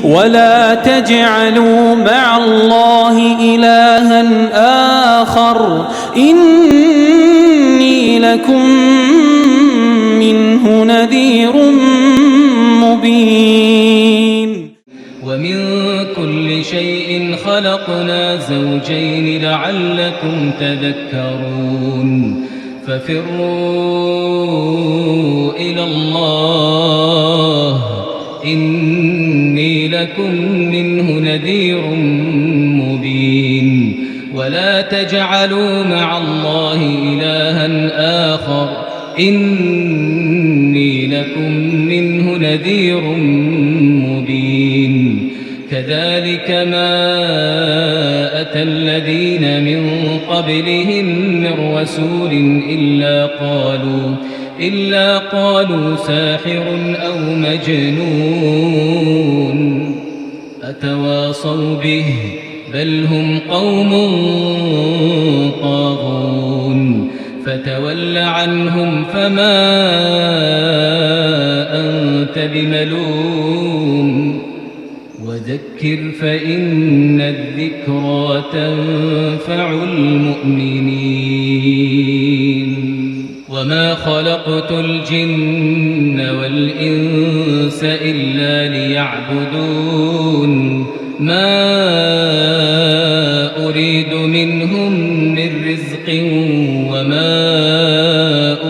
ولا تجعلوا مع الله إلها آخر إني لكم منه نذير مبين. ومن كل شيء خلقنا زوجين لعلكم تذكرون. ففروا إلى الله إني لكم منه نذير مبين. ولا تجعلوا مع الله إلها آخر إني لكم منه نذير مبين. كذلك ما أتى الذين من قبلهم من رسول إلا قالوا ساحر أو مجنون. أتواصوا به بل هم قوم طاغون. فتول عنهم فما أنت بملوم. وذكر فإن الذكرى تنفع المؤمنين. وما خلقت الجن والإنس إلا ليعبدون. ما أريد منهم من رزق وما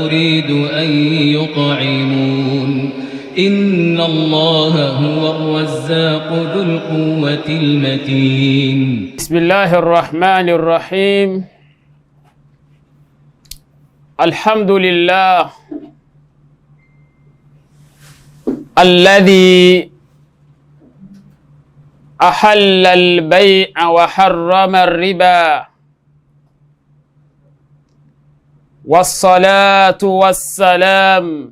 أريد أن يطعمون. إن الله هو الرزاق ذو القوة المتين. بسم الله الرحمن الرحيم. الحمد لله الذي أحل البيع وحرم الربا، والصلاة والسلام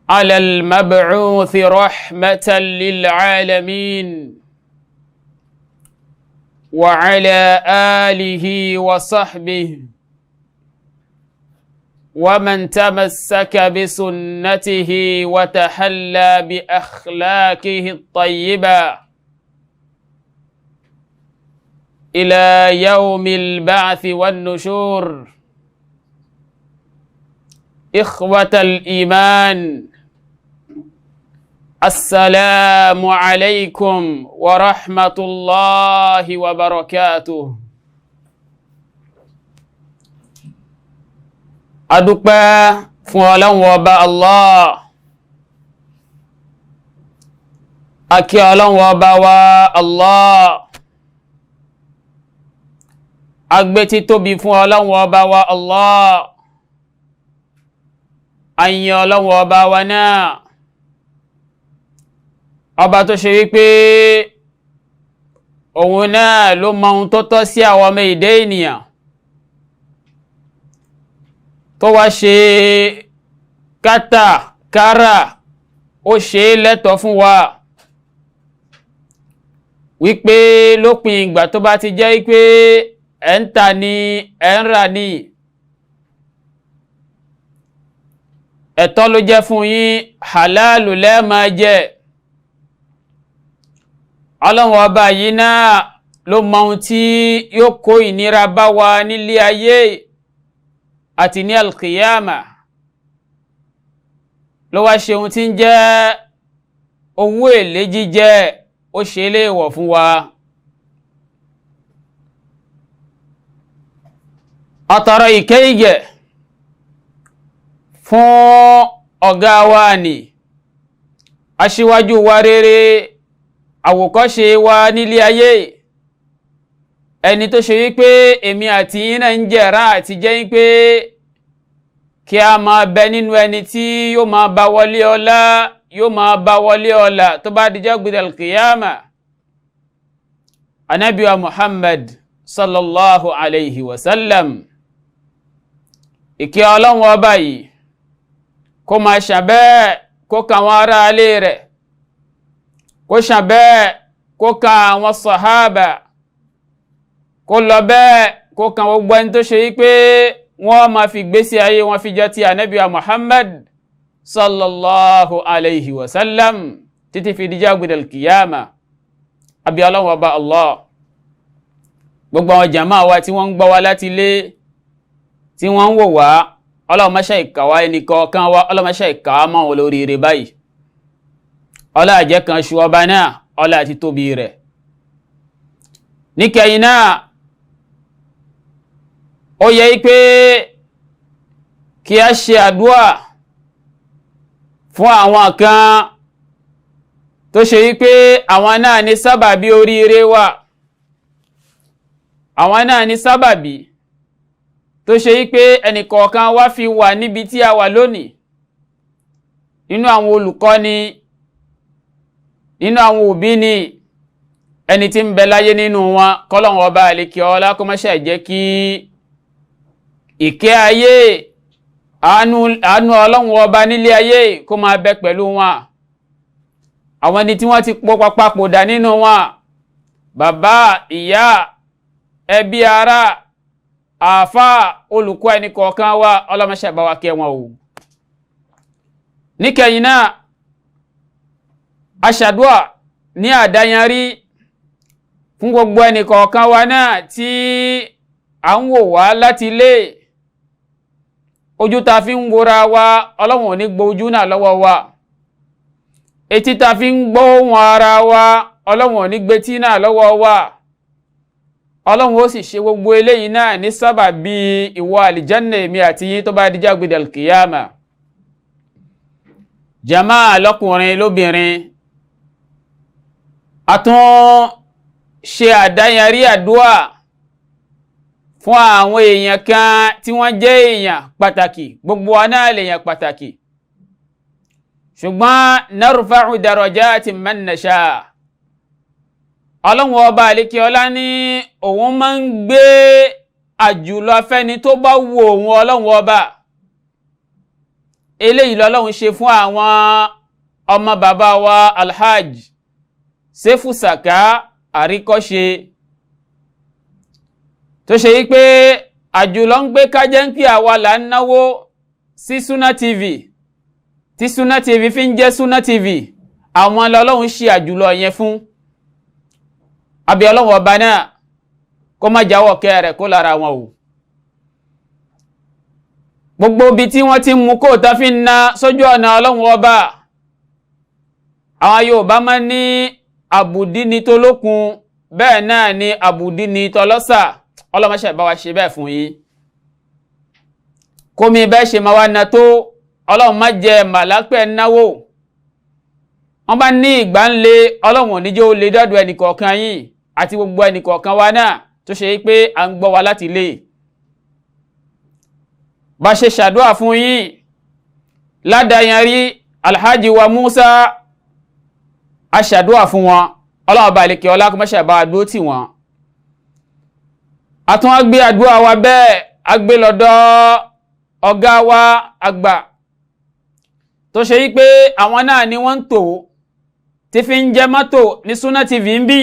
على المبعوث رحمة للعالمين وعلى آله وصحبه ومن تمسك بسنته وتحلى بأخلاقه الطيبة إلى يوم البعث والنشور. إخوة الإيمان، السلام عليكم ورحمة الله وبركاته. Adúpẹ́ fún Ọlọ́run Ọba Allah. A kí Ọlọ́run Ọba wa Allah. A gbé títóbi fún Ọlọ́run Ọba wa Allah. A yìn Ọlọ́run Ọba wa náà, ọba tó ṣe wípé òun náà ló mọ ohun tó tọ́ sí àwọn ọmọ èdè ènìyàn, tó wá ṣe kátàkárà, ó ṣe é lẹ́tọ̀ọ́ fún wa wípé lópin ìgbà tó bá ti jẹ́ wípé ẹ̀ ń tà ní ẹ̀ ń rà ní, ẹ̀tọ́ ló jẹ́ fún yín, halalu lẹ́ máa jẹ. Ọlọ́run Ọba yìí náà ló mọ ohun tí yóò kó ìnira bá wa nílé ayé àti ní alkiyama, ló wá ṣe ohun tí ń jẹ́ owó èlé jíjẹ, ó ṣe é léèwọ̀ fún wa. Àtọrọ ìkẹ́ ìgẹ̀ fún ọ̀gá wa ní aṣíwájú wa rere, àwòkọ́ṣe wa nílé ayé, ẹni tó ṣe wípé èmi àti yín náà ń jẹ̀rá àti jẹ́ wípé kí a máa bẹ nínú ẹni tí yóò máa bá wọlé ọlá, yóò máa bá wọlé ọlá tó bá dijọ́ gbẹdẹ̀ kìyàmà. Ànábì wa Muhammad sallallahu alayhi wa sallam, ìkẹ́ Ọlọ́run Ọba yìí kó máa ṣàbẹ́ kó ka àwọn ará ilé rẹ̀, kó ṣàbẹ́ kó ka àwọn sàhábà, kó lọ bẹ́ẹ̀ kó kan gbogbo ẹni tó ṣe wípé wọ́n máa fi gbésí ayé wọn fi jọ ti Ànábì wa Muhammad sallallahu alayhi wa sallam. títí fi díjà gbẹdẹ̀l kìyàmà. Àbí Ọlọ́run ọba Allah, gbogbo àwọn jàmáà wa tí wọ́n ń gbọ́ wa láti ilé, tí wọ́n ń wò wá, Ọlọ́run má ṣe ìkà wá ẹnì kọ̀ọ̀kan wa, Ọlọ́run má ṣe ìkà wá mọ́ wọn lóríire báyìí. Ọlá àjẹ́ kan ṣu ọba náà, ọlá àti tóbi rẹ̀. Níkẹyìn náà, ó yẹ pé kí a ṣe àdúà fún àwọn kan tó ṣe wípé àwọn náà ní sábàbí oríire wa, àwọn náà ní sábàbí tó ṣe wípé ẹnìkọ̀ọ̀kan wa fi wà níbi tí a wà lónìí, nínú àwọn olùkọ́ni, nínú àwọn òbí ni, ẹni tí ń bẹ láyé nínú wọn, kọ́lọ́hun ọba àlekè ọlá kó má ṣe jẹ́ kí ìkẹ́ ayé, àánú Ọlọ́hun ọba nílé ayé kó máa bẹ pẹ̀lú wọn. Àwọn ẹni tí wọ́n ti pọ̀ papòdà nínú wọn, bàbá, ìyá, ẹbí, ará, àáfàá, olùkọ́ ẹnì kọ̀ọ̀kan wa, Ọlọ́run má ṣe bá wa kẹ́ wọn o. Níkẹyìn náà, a ṣàdúà ní àdáyanrí fún gbogbo ẹnì kọ̀ọ̀kan wa náà tí à ń wò wá láti ilé. Ojú ta fi ń wora wa, Ọlọ́run ò ní gbọ́ ojú náà lọ́wọ́ wa. Etí ta fi ń gbọ́ ohùn ara wa, Ọlọ́run ò ní gbetí náà lọ́wọ́ wa. Ọlọ́run ó sì ṣe gbogbo eléyìí náà ní sábàbí ìwọ àlìjánà èmi àti yín tó bá dijá gbẹdẹ̀ kìyàmà. Jàmáà lọ́kùnrin lóbìnrin, a tún ṣe àdáyanrí àdúà fún àwọn èèyàn kan tí wọ́n jẹ́ èèyàn pàtàkì. Gbogbo wa náà lèèyàn pàtàkì, ṣùgbọ́n narfa'u darajati man nasha. Ọlọ́run ọba àlékè ọlá ní òun máa ń gbé àjùlọ afẹ́ni tó bá wù òun. Ọlọ́run ọba eléyìí lọ́lọ́run ṣe fún àwọn ọmọ bàbá wa Alhaj Sefu Saka Àríkọ́ṣe, tó ṣe yí pé àjùlọ ń gbé kájẹ́ ń pè àwa là ń náwó sí Sunna TV, tí Sunna TV fi ń jẹ́ Sunna TV. Àwọn lọ́lọ́run ṣe àjùlọ yẹn fún. Àbí Ọlọ́run ọba náà kó má jáwọ́ kẹ́ rẹ̀ kó lára wọn o. Gbogbo ibi tí wọ́n ti mú kó tá fi ń na sójú ọ̀nà Ọlọ́run ọba, àwọn Yorùbá máa ń ní àbùdí ni tolókun, bẹ́ẹ̀ náà ni àbùdí ni tọlọ́sà. Ọlọ́run má ṣe bá wa ṣe bẹ́ẹ̀ fún yín. Kómi bẹ́ẹ̀ ṣe máa wá na tó, Ọlọ́run má jẹ màlápẹ̀ náwó. Wọ́n bá ní ìgbà ń le, Ọlọ́run ò ní jẹ́ ó lè dọ́dọ̀ ẹnìkọ̀ọ̀kan yín àti gbogbo ẹnìkọ̀ọ̀kan wa náà tó ṣe pé à ń gbọ́ wa láti ilé. Bá ṣe ṣàdúrà fún yín ládàáyanrí Alhaji wa Musa, a ṣàdúrà fún wọn, Ọlọ́run ọba àlekè ọlá kó má ṣe bá wa dúró tì wọ́n. A tún wá gbé àdúrà wa bẹ́ẹ̀, a gbé lọ́dọ̀ ọ̀gá wa àgbà tó ṣe wípé àwọn náà ni wọ́n ń tò tí fi ń jẹ́ mọ́tò ní Sunna TV ń bì,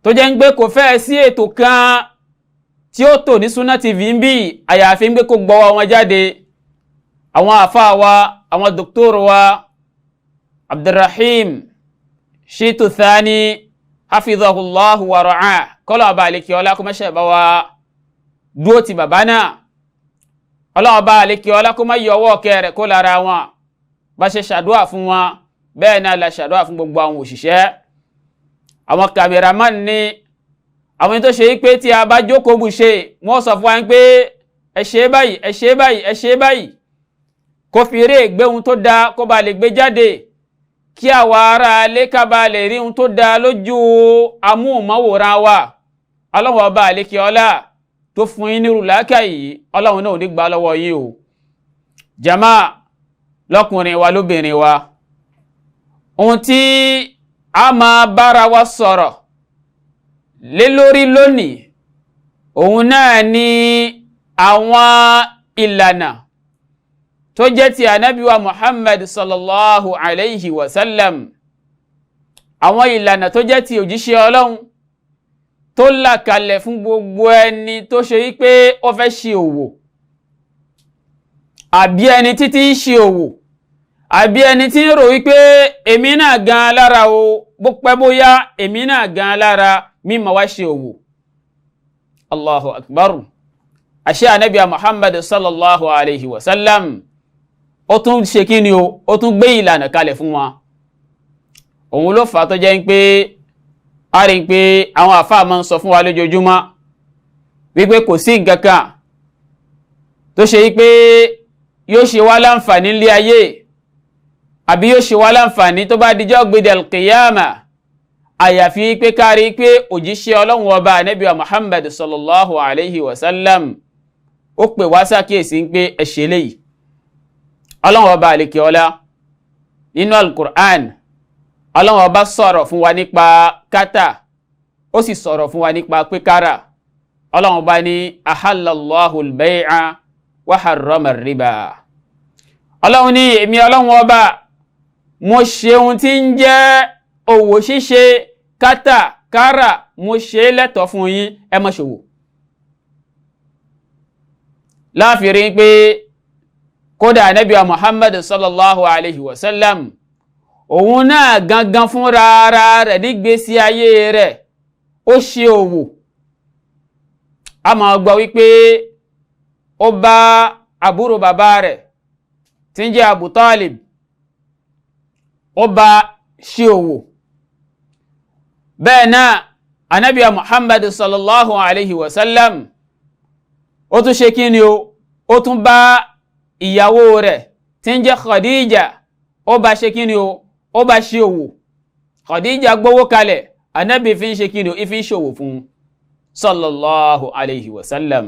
tó jẹ́ ń gbé kò fẹ́ sí ètò kan tí ó tò ní Sunna TV ń bì àyàfi ń gbé kó gbọ́wọ́ wọn jáde. Àwọn àfáà wa, àwọn dòkítọ́rù wa Abdulrahim Shitu Thani hafidhahullahu wa ra'ah, kọ́lọ̀ ọba àlekè ọlá kó má ṣe bá wa dúró ti bàbá náà. Ọlọ́run ọba àlekè ọlá kó má yọ ọwọ́ ọ̀kẹ́ rẹ̀ kó lára wọn. Bá ṣe ṣàdúrà fún wọn, bẹ́ẹ̀ náà la ṣàdúrà fún gbogbo àwọn òṣìṣẹ́, àwọn kàmẹ́rámán ní àwọn tó ṣe pé tí a bá jókòó bù ṣe, wọ́n sọ fún wa pé ẹ ṣe báyìí, ẹ ṣe báyìí, ẹ ṣe báyìí, kó fi eré gbé ohun tó dáa kó ba lè gbé jáde, kí àwa ará ilé ká ba lè rí ohun tó dáa lójú amóhùnmáwòrán wa. Ọlọ́run ọba àlékè ọlá tó fún yín nírú làákà yìí, Ọlọ́run náà ò ní gbà lọ́wọ́ yín o. Jama lọ́kùnrin wa lóbìnrin wa, ohun tí a máa bára wa sọ̀rọ̀ lé lórí lónìí, òun náà ni àwọn ìlànà tó jẹ́ ti ànábì wa Muhammad sallallahu alayhi wa sallam, àwọn ìlànà tó jẹ́ ti òjíṣẹ́ Ọlọ́run tó là kalẹ̀ fún gbogbo ẹni tó ṣe wípé ó fẹ́ ṣe òwò, àbí ẹni títí ń ṣe òwò, Àbí ẹni tí ń rò wípé èmi náà gan lára o, bó pẹ́ bóyá èmi náà gan lára mímọ̀ wá ṣe òwò. Allahu akbar. Àṣẹ ànábì Muhammad sallallahu alayhi wa sallam ó tún ṣe kí ni o, ó tún gbé ìlànà kalẹ̀ fún wa. Òun ló fà á tó jẹ́ pé a rí i pé àwọn àfáà máa ń sọ fún wa lójoojúmọ́ wípé kò sí nǹkan kan tó ṣe wípé yóò ṣe wá láǹfààní nílé ayé àbí yóò ṣe wá láǹfààní tó bá dijọ́ gbèdé alqiyama, àyàfi pé ká rí i pé òjíṣẹ́ Ọlọ́run ọba ànábì wa Muhammad sallallahu alayhi wa sallam ó pè wá sákìyèsí pé ẹ ṣe léyìí. Ọlọ́run ọba àlekè ọlá nínú alukur'an, Ọlọ́run ọba sọ̀rọ̀ fún wa nípa kátà, ó sì sọ̀rọ̀ fún wa nípa píkára. Ọlọ́run ọba ní ahallallahu al-bay'a wa harrama ar-riba. Ọlọ́run ní èmi Ọlọ́run ọba mo ṣe ohun tí ń jẹ́ òwò ṣíṣe kátàkárà, mo ṣe é lẹ́tọ̀ọ́ fún yín, ẹ má ṣòwò. Láàfin rí pé kódà ànábì wa Muhammad sallallahu alayhi wa sallam òun náà gangan fúnra ara rẹ̀ nígbésí ayé rẹ̀ ó ṣe òwò. A máa gbọ́ wípé ó bá àbúrò bàbá rẹ̀ tí ń jẹ́ Abu Talib, ó bá ṣe òwò. Bẹ́ẹ̀ náà ànábì wa Muhammad sallallahu alayhi wa sallam ó tún ṣe kí ni o, ó tún bá ìyàwó rẹ̀ tí ń jẹ́ Khadija, ó bá ṣe kí ni o, ó bá ṣe òwò. Khadija gbówó kalẹ̀, ànábì fi ń ṣe kí ni o, ìfi ń ṣòwò fún un sallallahu alayhi wa sallam.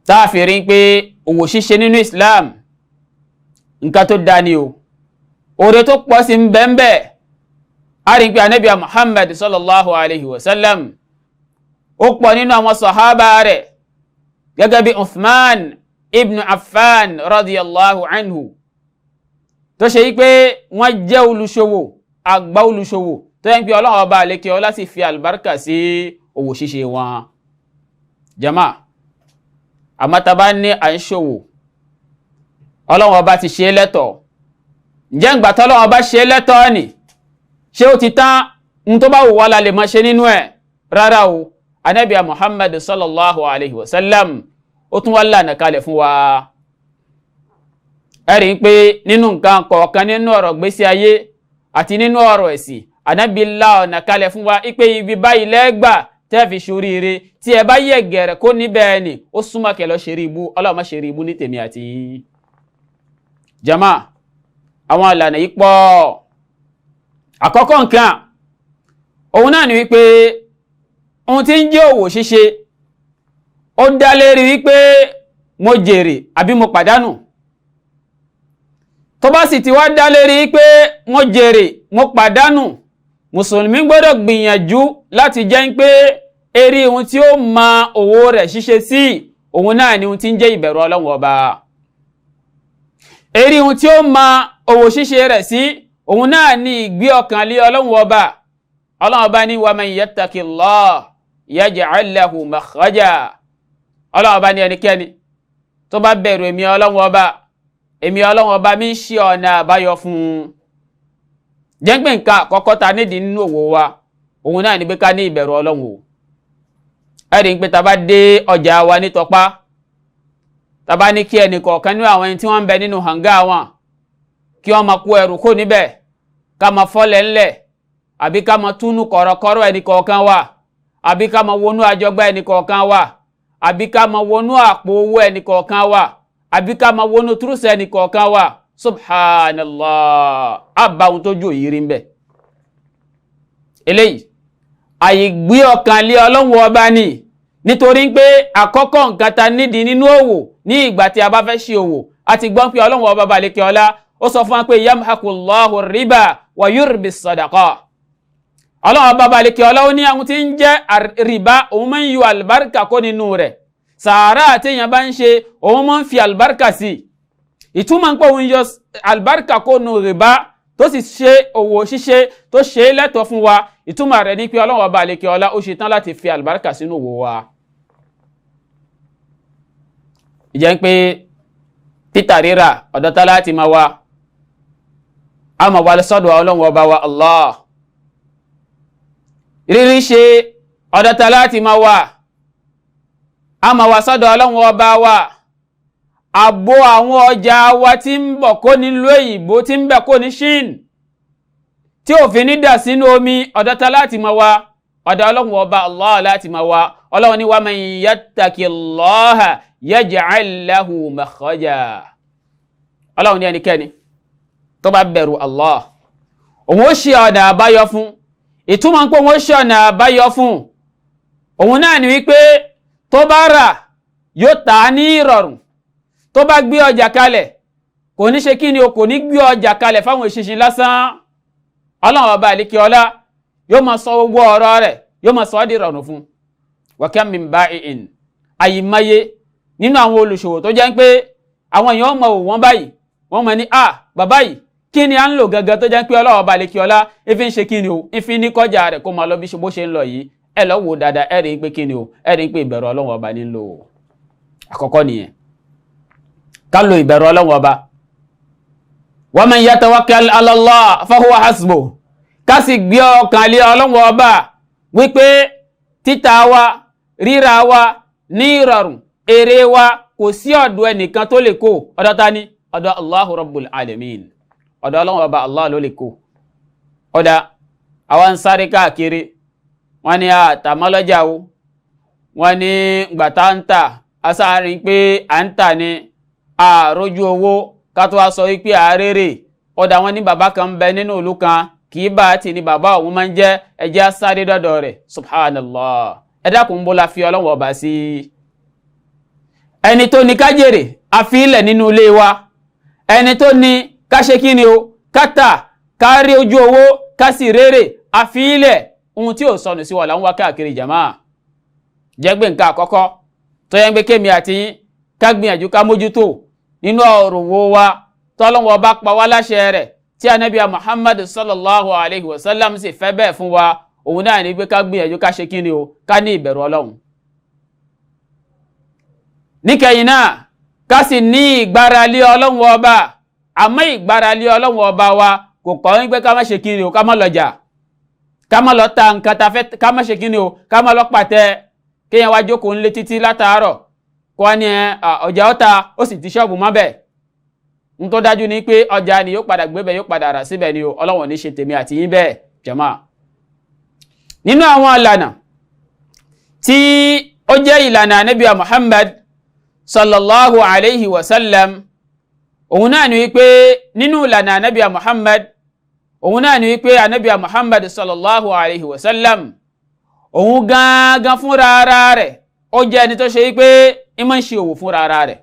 Táàfin rí pé òwò ṣíṣe nínú Islam nǹkan tó dá ni o, oore tó pọ̀ sí ń bẹ́ẹ̀. A rí pé ànábì Muhammad sallallahu alayhi wa sallam ó pọ̀ nínú àwọn sàhábà rẹ̀ gẹ́gẹ́ bí Uthman ibn Affan radiyallahu anhu, tó ṣe wípé wọ́n jẹ́ olùṣòwò, àgbà olùṣòwò, tó yẹ pé Ọlọ́run ọba àlékè ọlá sì fi àlùbáríkà sí òwò ṣíṣe wọn. Jama, àmọ́ tá bá ní à ń ṣòwò, Ọlọ́run ọba ti ṣe é lẹ́tọ̀ọ́. Ǹjẹ́ ǹgbà tọ́lọ́run ọba ṣe é lẹ́tọ̀ọ́ ni, ṣé ó ti tán ohun tó bá wù wá la lè máa ṣe nínú ẹ̀? Rárá o. Ànábì Muhammad sallallahu alayhi wa sallam ó tún wá lànà kalẹ̀ fún wa. Ẹ rí i pé nínú nǹkan kọ̀ọ̀kan nínú ọ̀rọ̀ gbésí ayé àti nínú ọ̀rọ̀ ẹ̀sìn, Ànábì la ọ̀nà kalẹ̀ fún wa pé ibi báyìí lẹ́gbà tẹ́ fi ṣoríire, tí ẹ bá yẹ gẹ̀rẹ̀ kó níbẹ̀ ni ó súnmọ́ kẹ́ lọ ṣeré ibú. Ọlọ́run má ṣeré ibú ní tèmi àti yín. Jama, àwọn ìlànà yìí pọ̀. Àkọ́kọ́ nǹkan òun náà ni wípé ohun tí ń jẹ́ òwò ṣíṣe ó dá lérí wípé mo jèrè àbí mo pàdánù. Tó bá sì ti wá dá lérí wípé mo jèrè mo pàdánù, mùsùlùmí gbọ́dọ̀ gbìyànjú láti jẹ́ pé eré ohun tí ó ma òwò rẹ̀ ṣíṣe sí òun náà ni ohun tí ń jẹ́ ìbẹ̀rù Ọlọ́run ọba. Eré ohun tí ó ma òwò ṣíṣe rẹ̀ sí òun náà ni ìgbé ọkàn lé Ọlọ́run ọba. Ọlọ́run ọba ní wa man yattaqillah yaj'al lahu makhraja. Ọlọ́run ọba ní ẹnikẹ́ni tó bá bẹ̀rù èmi Ọlọ́run ọba, èmi Ọlọ́run ọba mi ń ṣe ọ̀nà àbáyọ fún un. Jẹ́ pé nǹkan àkọ́kọ́ ta nídìí nínú òwò wa òun náà ni pé ká ní ìbẹ̀rù Ọlọ́run o. Ẹ rí i pé ta bá dé ọjà wa ní Tọpá, ta bá ní kí ẹnì kọ̀ọ̀kan nínú àwọn ẹni tí wọ́n ń bẹ nínú hàngá wọn kí wọ́n máa kó ẹrù kó níbẹ̀, ká máa fọ́lẹ̀ ńlẹ̀, àbí ká máa túnú kọ̀rọ̀kọ̀rọ̀ ẹnì kọ̀ọ̀kan wa, àbí ká máa wọnú àjọgbá ẹnì kọ̀ọ̀kan wa, àbí ká máa wọnú àpò owó ẹnì kọ̀ọ̀kan wa, àbí ká máa wọnú túrúsẹ̀ ẹnì kọ̀ọ̀kan wa. Subhanallah, àbá ohun tó ju òyìnrí ń bẹ. Eléyìí àyè gbé ọkàn lé Ọlọ́run ọba ni, nítorí pé àkọ́kọ́ nǹkan ta nídìí nínú òwò ní ìgbà tí a bá fẹ́ ṣe òwò, a ti gbọ́n pé Ọlọ́run ọba balẹ̀kẹ́ ọlá ó sọ fún wa pé yamhaqullahu riba wa yurbi sadaqa. Ọlọ́run ọba balẹ̀kẹ́ ọlá ó ní àwọn tí ń jẹ́ rìbá òun máa ń yọ àlùbáríkà kó nínú rẹ̀. Sàárà àtẹ̀yàn bá ń ṣe òun máa ń fi àlùbáríkà sí i. Ìtumọ̀ ń pé òun yọ àlùbáríkà kó nu rìbá tó sì ṣe òwò ṣíṣe tó ṣe é lẹ́tọ̀ọ́ fún wa. Ìtumọ̀ rẹ̀ ní pé Ọlọ́run ọba àlekè ọlá ó ṣe tán láti fi àlùbáríkà sínú òwò wa. Ìjẹ́ ń pé Títà rírà ọ̀dọ̀ ta láti máa wá? A máa wá sọ́dọ̀ Ọlọ́run ọba wa Allah. Rírí ṣe ọ̀dọ̀ ta láti máa wá? A máa wá sọ́dọ̀ Ọlọ́run ọba wa. Àbò àwọn ọjà wa tí ń bọ̀ kó ní ìlú òyìnbó, tí ń bẹ̀ kó ní Ṣín, tí òfin ní dà sínú omi, ọ̀dọ̀ ta láti máa wá? Ọ̀dọ̀ Ọlọ́run ọba Allah láti máa wá. Ọlọ́run ní wa man yattaqillaha yaj'al lahu makhraja. Ọlọ́run ní ẹnikẹ́ni tó bá bẹ̀rù Allah, òun ó ṣe ọ̀nà àbáyọ fún. Ìtumọ̀ ń pé òun ó ṣe ọ̀nà àbáyọ fún òun náà ni wípé tó bá rà yóò tà á ní ìrọ̀rùn. Tó bá gbé ọjà kalẹ̀ kò ní ṣe kí ni o, kò ní gbé ọjà kalẹ̀ fáwọn ìṣinṣin lásán. Ọlọ́run ọba àlíkí ọlá yóò máa sọ gbogbo ọ̀rọ̀ rẹ̀, yóò máa sọ ọ́ di ìrọ̀rùn fún. Wa kam min ba'i'in, àyìmáyé nínú àwọn olùṣòwò tó jẹ́ pé àwọn èèyàn mọ̀ wọ́n báyìí, wọ́n mọ̀ ní a bàbá yìí kí ni à ń lò gangan tó jẹ́ pé Ọlọ́run ọba àlíkí ọlá ìfi ń ṣe kí ni o, ìfi ní kọjá rẹ̀ kó máa lọ bí bó ṣe ń lọ yìí. Ẹ lọ wò dáadáa, ẹ rí i pé kí ni o, ẹ rí i pé ìbẹ̀rù Ọlọ́run ọba ní ń lò ó. Àkọ́kọ́ nìyẹn, ká lo ìbẹ̀rù Ọlọ́run ọba. Wa man yatawakkal ala Allah fahuwa hasbuh. Ká sì gbé ọkàn lé Ọlọ́run ọba wípé títà wa, ríra wa ní ìrọ̀rùn, èrè wa kò sí ọ̀dọ̀ ẹnìkan tó lè kó. Ọ̀dọ̀ ta ni? Ọ̀dọ̀ Allahu Rabbul Alamin, ọ̀dọ̀ Ọlọ́run ọba Allah ló lè kó. Ọ̀dà àwa ń sáré káàkiri, wọ́n ní àtàmọ́lọ́jà o, wọ́n ní gbàtà ń tà, asáárín pé à ń tà ní àrójú owó, ká tó wá sọ wípé àárèrè. Ọ̀dà wọn ní bàbá kan ń bẹ nínú ìlú kan, kì í bá ti ní bàbá òun máa ń jẹ́, ẹjẹ́ sáré dọ́dọ̀ rẹ̀. Subhanallah, ẹ dákun, bó la fi Ọlọ́run ọba sí? Ẹni tó ní ká jèrè àfi ilẹ̀ nínú ilé wa, ẹni tó ní ká ṣe kí ni o, ká tà, ká rí ojú owó, ká sì rérè, àfi ilẹ̀ ohun tí ò sọnù sí wa là ń wá káàkiri. Jàmá, jẹ́ gbé nǹkan àkọ́kọ́ tó yẹ ń gbé kémi àti yín ká gbìyànjú ká mójútó nínú ọ̀rọ̀ wo wa tọ́lọ́wọ́ bá pa wá láṣẹ rẹ̀, tí anabi Muhammad sallallahu alayhi wa sallam sì fẹ́ bẹ́ẹ̀ fún wa, òun náà ní pé ká gbìyànjú ká ṣe kíni o, ká ní ìbẹ̀rù Ọlọ́run. Níkẹyìn náà, ká sì ní ìgbáralé Ọlọ́run ọba. Àmọ́ ìgbáralé Ọlọ́run ọba wa kò kọ́ ń pé ká má ṣe kíni o, ká má lọ́jà, ká má lọ ta nǹkan ta fẹ́, ká má ṣe kíni o, ká má lọ pàtẹ. Kéèyàn wá jókòó ńlé títí látàárọ̀, kó wá ní ọjà ọ̀ta, ó sì ti ṣọ́ọ̀bù mọ́ bẹ́ẹ̀. N tó dájú ni pé ọjà ni yóò padà gbé bẹ́ẹ̀, yóò padà rà síbẹ̀ ni o. Ọlọ́run ní ṣe tèmi àti yín bẹ́ẹ̀, jàmá. Nínú àwọn ìlànà tí ó jẹ́ ìlànà Ànábì Muhammad sallallahu alayhi wa sallam, òun náà ni wípé nínú ìlànà Ànábì Muhammad, òun náà ni wípé Ànábì Muhammad sallallahu alayhi wa sallam, òun gangan fúnra ara rẹ̀, ó jẹ́ ẹni tó ṣe wípé ń máa ń ṣe òwò fúnra ara rẹ̀,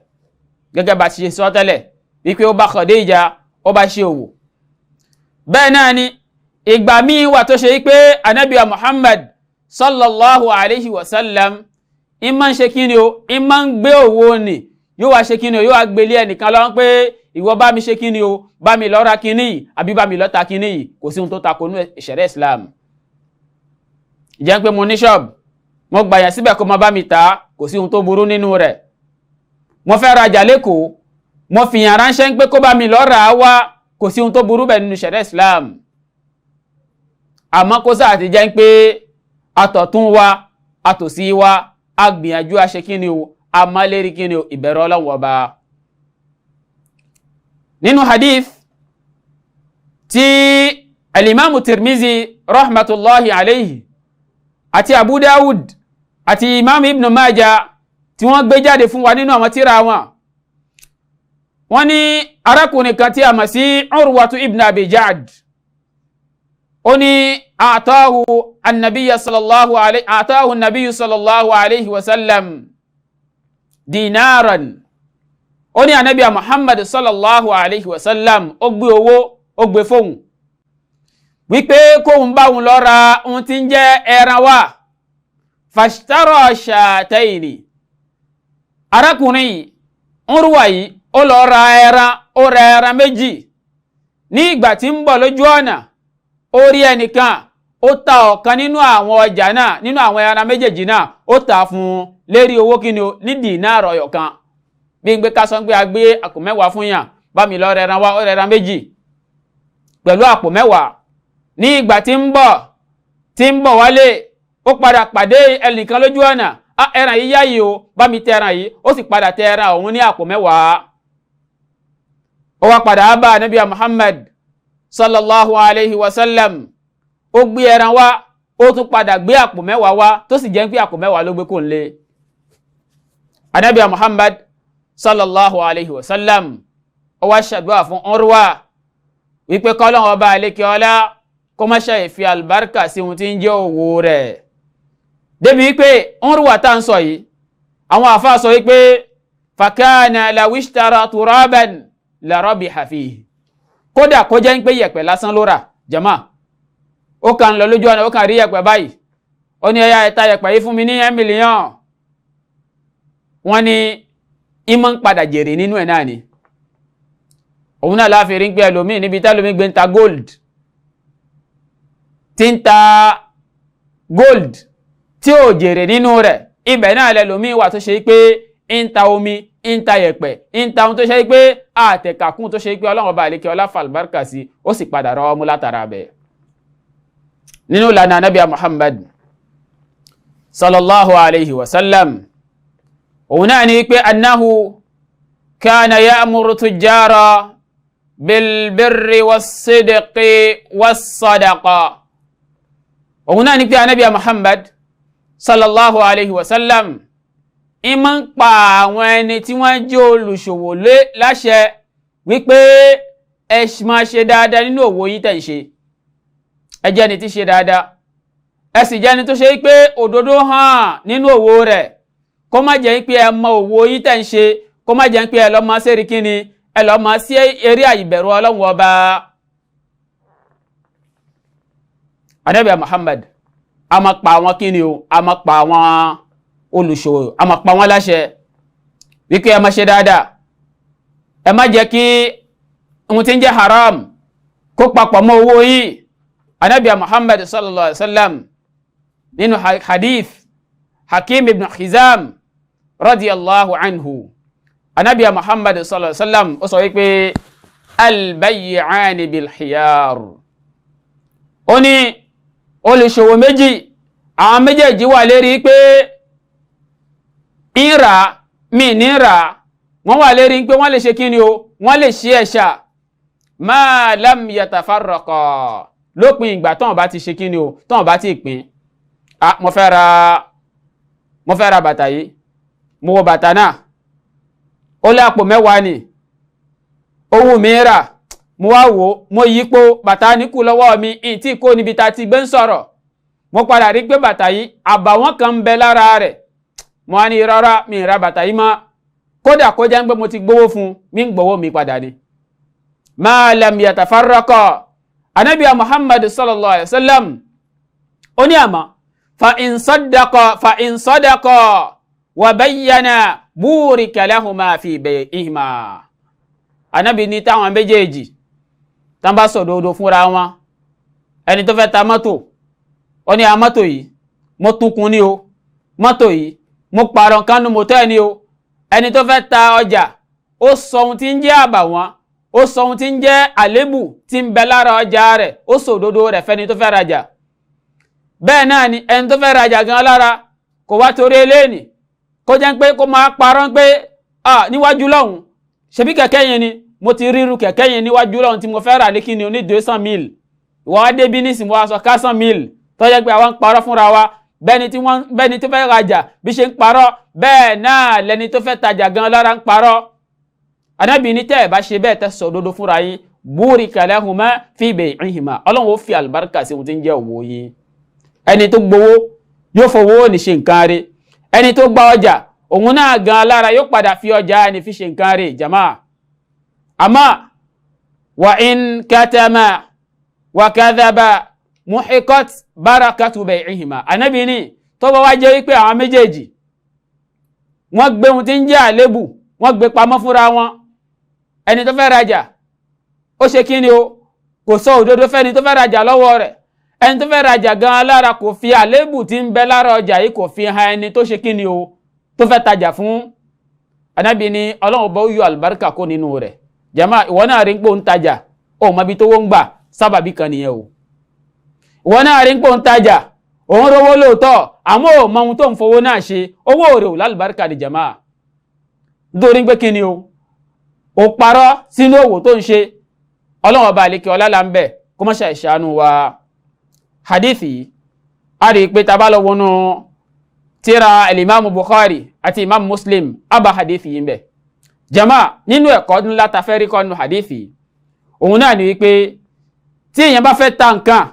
gẹ́gẹ́ bá ti ṣe sọ tẹ́lẹ̀ wípé ó bá Khadija, ó bá ṣe òwò. Bẹ́ẹ̀ náà ni ìgbà míì wà tó ṣe wípé Ànábì Muhammad sallallahu alayhi wa sallam ń máa ń ṣe kí ni o, ń máa ń gbé òwò nì, yóò wá ṣe kí ni o, yóò wá gbélé ẹnìkan lọ́wọ́ pé ìwọ bá mi ṣe kí ni o, bá mi lọ ra kíní yìí àbí bá mi lọ ta kíní yìí. Kò sí ohun tó tako nínú ìṣẹ̀rẹ́ Islam. Ìjẹ́ pé mo ní ṣọ́ọ̀bù, mo gbàyàn síbẹ̀ kó máa bá mi tà á, kò sí ohun tó burú nínú rẹ̀. Mo fẹ́ rajà lẹ́kọ̀ọ́, mo fìyàn ránṣẹ́ ń pé kó bá mi lọ rà á wá, kò sí ohun tó burú bẹ́ẹ̀ nínú ìṣẹ̀rẹ́ Islam. Àmọ́ kó sáà ti jẹ́ pé àtọ̀tún wa, àtòsí wa, a gbìyànjú a ṣe kíni o, a má lérí kíni o, ìbẹ̀rù Ọlọ́run ọba. Nínú hadith tí alimami Tirmizi rahmatulahi alayhi àti Abu Dawud àti imam Ibn Majah tí wọ́n gbé jáde fún wa nínú àwọn tírà wọn, wọ́n ní arákùnrin kan tí a mọ̀ sí Urwatu ibn Abi Ja'd, ó ní àtàhù annabiya sallallahu alayhi àtàhù annabiyu sallallahu alayhi wa sallam dinaran. Ó ní anabi Muhammad sallallahu alayhi wa sallam ó gbé owó, ó gbé fóun wípé kóun bá òun lọ ra ohun tí ń jẹ́ ẹran wá. Fashtara shataini. Arákùnrin yìí, Urwa yìí, ó lọ ra ẹran, ó ra ẹran méjì. Ní ìgbà tí ń bọ̀ lójú ọ̀nà, ó rí ẹnìkan, ó ta ọ̀kan nínú àwọn ọjà náà, nínú àwọn ẹran méjèèjì náà, ó tà fún un lérí owó kíni o, ní dìínàrọ̀ ọ̀kan. Bí n gbé ká sọ pé a gbé àpò 10 fún yàn, bá mi lọ rẹran wá, ó rẹran 2 pẹ̀lú àpò 10. Ní ìgbà tí ń bọ̀ wálé, ó padà pàdé ẹnìkan lójú ọ̀nà. Ẹran yìí yá yìí o, bá mi tẹ ẹran yìí. Ó sì padà tẹ ẹran òun ní àpò 10. Ó wá padà bá Ànábì Muhammad sallallahu alayhi wa sallam. Ó gbé ẹran wá, ó tún padà gbé àpò 10 wá, tó sì jẹ́ pé àpò 10 ló gbé kó ń lé. Ànábì Muhammad sallallahu alayhi wa sallam ó wá ṣàdúrà fún Urwa wípé kọ́lọ́hún ọba àlékè ọlá kó má ṣe fi àlùbáríkà sí ohun tí ń jẹ́ òwò rẹ̀. Débi wípé Urwa tá ń sọ yìí, àwọn àfáà sọ wípé fakana lawishtara turaban la rabiha fihi. Kódà kó jẹ́ ń pé yẹ̀pẹ̀ lásán ló rà, jama. Ó kàn lọ lójú ọ̀nà, ó kàn rí yẹ̀pẹ̀ báyìí, ó ní ẹ̀yà ẹ̀ta yẹ̀pẹ̀ yìí fún mi ní 1 million. Wọ́n ní ìmọ̀ ń padà jèrè nínú ẹ̀ náà ni. Òun náà láfi rí pé ẹlòmíì níbi tẹ́lòmíì gbé ń ta gold, tí ń ta gold tí ò jèrè nínú rẹ̀, ibẹ̀ náà lẹ́lòmíì wà tó ṣe pé ń ta omi, ń ta yẹ̀pẹ̀, ń ta ohun tó ṣe pé àtẹ̀kàkún tó ṣe pé Ọlọ́run ọba àlekè ọlá fàlùbáríkà sí, ó sì padà rọ́wọ́ mú látara bẹ̀. Nínú ìlànà Ànábì Muhammad sallallahu alayhi wa sallam, òun náà ni pé annahu kana ya'muru tujjara bilbirri was-sidqi was-sadaqa. Òun náà ni pé Ànábì Muhammad sallallahu alayhi wa sallam ìmọ̀ ń pa àwọn ẹni tí wọ́n jẹ́ olùṣòwò láṣẹ wípé ẹ máa ṣe dáadáa nínú òwò yín tẹ̀ ń ṣe. Ẹ jẹ́ ẹni tí ṣe dáadáa, ẹ sì jẹ́ ẹni tó ṣe pé òdodo hàn nínú òwò rẹ̀. Kó má jẹ́ pé ẹ mọ òwò yín tẹ̀ ń ṣe, kó má jẹ́ pé ẹ lọ́ máa ṣeré kíni, ẹ lọ́ máa sí eré àìbẹ̀rù Ọlọ́run ọba. Ànábì Muhammad a máa pa àwọn kíni o, a máa pa àwọn olùṣòwò, a máa pa wọ́n láṣẹ wípé ẹ má ṣe dáadáa, ẹ má jẹ́ kí ohun tí ń jẹ́ haram kó papọ̀ mọ́ owó yín. Ànábì Muhammad sallallahu alaihi wa sallam nínú hadith Hakim ibn Hizam radiyallahu anhu, Ànábì Muhammad sallallahu alaihi wa sallam ó sọ wípé albay'ani bilkhiyar. Ó ní olùṣòwò méjì, àwọn méjèèjì wà lérí pé ń rà mí ní rà, wọ́n wà lérí pé wọ́n lè ṣe kí ni o, wọ́n lè ṣe ẹ̀ṣà. Ma lam yatafarraqa, lópin ìgbà tọ́n bá ti ṣe kí ni o, tọ́n bá ti pín. Mo fẹ́ ra bàtà yìí, mo wo bàtà náà, ó lé àpò 10 ni, ó wù mí rà, mo wá wò ó, mo yípo bàtà ní kú lọ́wọ́ mi, ìtì kó níbi tá a ti gbé ń sọ̀rọ̀, mo padà rí pé bàtà yìí àbàwọ́n kan ń bẹ lára rẹ̀. Mo á ní rárá, mi ra bàtà yìí mọ́, kódà kó jẹ́ pé mo ti gbowó fún mi, ń gbowó mi padà ni. Ma lam yatafarraqa. Ànábì Muhammad sallallahu alayhi wa sallam ó ní àmọ́ fa in saddaqa fa in sadaqa wa bayyana burika lahuma fi bay'ihima. Ànábì ní táwọn méjèèjì tán bá sọ òdodo fúnra wọn, ẹni tó fẹ́ ta mọ́tò, ó ní a mọ́tò yìí mo tunkun ní o, mọ́tò yìí mo pààrọ̀ nǹkan nu mọ́tò ẹ̀ ní o. Ẹni tó fẹ́ ta ọjà, ó sọ ohun tí ń jẹ́ àbàwọ́n, ó sọ ohun tí ń jẹ́ àlébù tí ń bẹ lára ọjà rẹ̀, ó sọ òdodo rẹ̀ fẹ́ni tó fẹ́ rajà. Bẹ́ẹ̀ náà ni ẹni tó fẹ́ rajà gan lára kò wá torí eléyìí kó jẹ́ pé kó máa parọ́ pé níwájú lọ́hùn, ṣebí kẹ̀kẹ́ yẹn ni mo ti ríru kẹ̀kẹ́ yẹn níwájú lọ́hùn tí mo fẹ́ rà ní kíni o ní 200,000, ìwọ wá débi nísìnyí wọ́n á sọ 400,000, tó jẹ́ pé àwa ń parọ́ fúnra wa. Bẹ́ẹ̀ni tó fẹ́ rajà bí ṣe ń parọ́, bẹ́ẹ̀ náà lẹni tó fẹ́ tajà gan lára ń parọ́. Ànábì ní tẹ́ ẹ̀ bá ṣe bẹ́ẹ̀, tẹ́ sọ òdodo fúnra yín, burika lahuma fi bay'ihima, Ọlọ́run ó fi àlùbáríkà sí ohun tí ń jẹ́ òwò yín. Ẹni tó gbowó yóò fowó ní ṣe nǹkan rẹ̀, ẹni tó gba ọjà òun náà gan lára yóò padà fi ọjà ẹni fi ṣe nǹkan rẹ̀. Jama àmọ́ wa in katama wa kadhaba muhiqat barakatu bay'ihima. Ànábì ní tó bá wá jẹ́ wípé àwọn méjèèjì wọ́n gbé ohun tí ń jẹ́ àlébù, wọ́n gbé pamọ́ fúnra wọn, ẹni tó fẹ́ rajà ó ṣe kí ni o, kò sọ òdodo fẹ́ni tó fẹ́ rajà lọ́wọ́ rẹ̀, ẹni tó fẹ́ rajà gan lára kò fi àlébù tí ń bẹ lára ọjà yìí kò fi hàn ẹni tó ṣe kí ni o tó fẹ́ tajà fún. Ànábì ní Ọlọ́run bá yọ àlùbáríkà kó nínú rẹ̀. Jama, ìwọ náà rí ń pò ń tajà, ó mọ ibi tó wọ́n ń gbà, sábàbí kan nìyẹn o. Ìwọ náà rí ń pò ń tajà, òun rówó lóòótọ́, àmọ́ ò mọ ohun tó ń fowó náà ṣe, owó rẹ̀ ò lálùbáríkà ni jama. Nítorí pé kí ni o, ò parọ́ sínú òwò tó ń ṣe. Ọlọ́run ọba àlekè ọlá là ń bẹ̀ kó má ṣe ṣàánú wa. Hadith yìí, a rí i pé tá a bá lọ wọnú tírà Imam Bukhari àti Imam Muslim, a bá hadith yìí ń bẹ̀. Jama, nínú ẹ̀kọ́ ńlá ta fẹ́ rí kọ́ nínú hadith yìí, òun náà ni wípé tí èèyàn bá fẹ́ ta nǹkan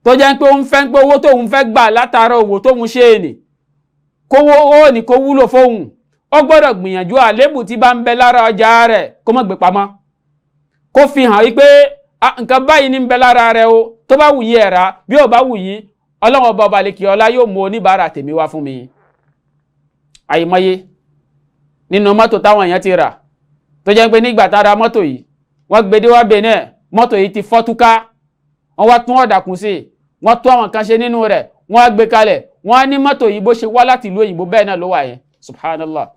tó jẹ́ pé òun fẹ́ pé owó tóun fẹ́ gbà látara òwò tóun ṣe é nì, kówó ó ní kó wúlò fóun, ó gbọ́dọ̀ gbìyànjú àlébù tí bá ń bẹ lára ọjà rẹ̀ kó má gbé pamọ́, kó fi hàn wípé nǹkan báyìí ní ń bẹ lára rẹ̀ o, tó bá wù yín ẹ rà, bí ò bá wù yín, Ọlọ́run ọba ọba àlekè ọlá yóò mú oníbàárà tèmi wá fún mi. Àìmọye nínú mọ́tò táwọn èèyàn ti rà tó jẹ́ pé nígbà tá a ra mọ́tò yìí, wọ́n gbé dé wá Benin, mọ́tò yìí ti fọ́ túká, wọ́n wá tún ọ̀dà kùn sí i, wọ́n tún àwọn kan ṣe nínú rẹ̀, wọ́n á gbé kalẹ̀, wọ́n á ní mọ́tò yìí bó ṣe wá láti ìlú òyìnbó bẹ́ẹ̀ náà ló wà yẹn. Subhanallah.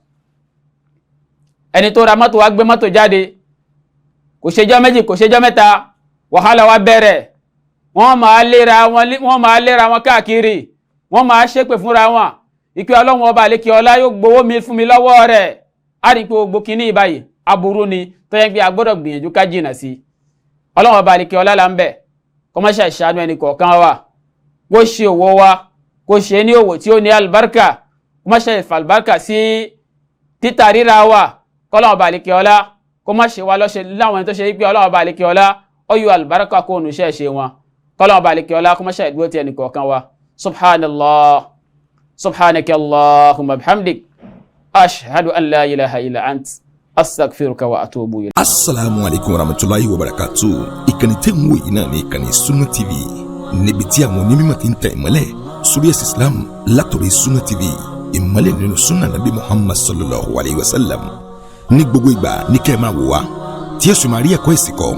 Ẹni tó ra mọ́tò wá gbé mọ́tò jáde, kò ṣejọ́ méjì, kò ṣejọ́ mẹ́ta, wàhálà wá bẹ̀rẹ̀. Wọ́n máa léra wọn, wọ́n máa léra wọn káàkiri, wọ́n máa ṣépè fúnra wọn ìpè Ọlọ́run ọba àlékè ọlá yóò gbowó mi fún mi lọ́wọ́ rẹ̀. Á rí i pé gbogbo kínní báyìí aburú ni tó yẹ pé a gbọ́dọ̀ gbìyànjú ká jìnnà sí. Ọlọ́run ọba àlékè ọlá là ń bẹ̀ kó má ṣe ṣàánú ẹnì kọ̀ọ̀kan wa, kó ṣe òwò wa, kó ṣe ní òwò tí ó ní àlùbáríkà, kó má ṣe ìfàlùbáríkà sí títà ríra wa, kọ́lọ́run ọba àlékè ọlá kó má ṣe wa lọ́ṣẹ láwọn ẹni tó ṣe pé Ọlọ́run ọba àlékè ọlá ó yọ àlùbáríkà kó nu iṣẹ́ ṣe wọn. Kọ́lọ́run ọba àlékè ọlá kó má ṣe ìdúró ti ẹnì kọ̀ọ̀kan wa. Subhanallah, subhanaka allahumma bihamdik, ashhadu an la ilaha illa ant, astaghfiruka wa atubu ilayk. Asalaamu alaykum wa rahmatulahi wa barakatu. Ìkànnì tẹ́ ń wò yìí náà ní ìkànnì Sunna TV, níbi tí àwọn onímọ̀ ti ń tẹ̀ ìmọ́lẹ̀ sórí ẹ̀sìn Islam látọ̀rọ̀ Sunna TV, ìmọ́lẹ̀ nínú sunna nabi Muhammad sallallahu alayhi wa sallam. Ní gbogbo ìgbà ní kẹ́ ẹ máa wò wá, tí ẹ sì máa rí ẹ̀kọ́ ẹ̀sìn kọ́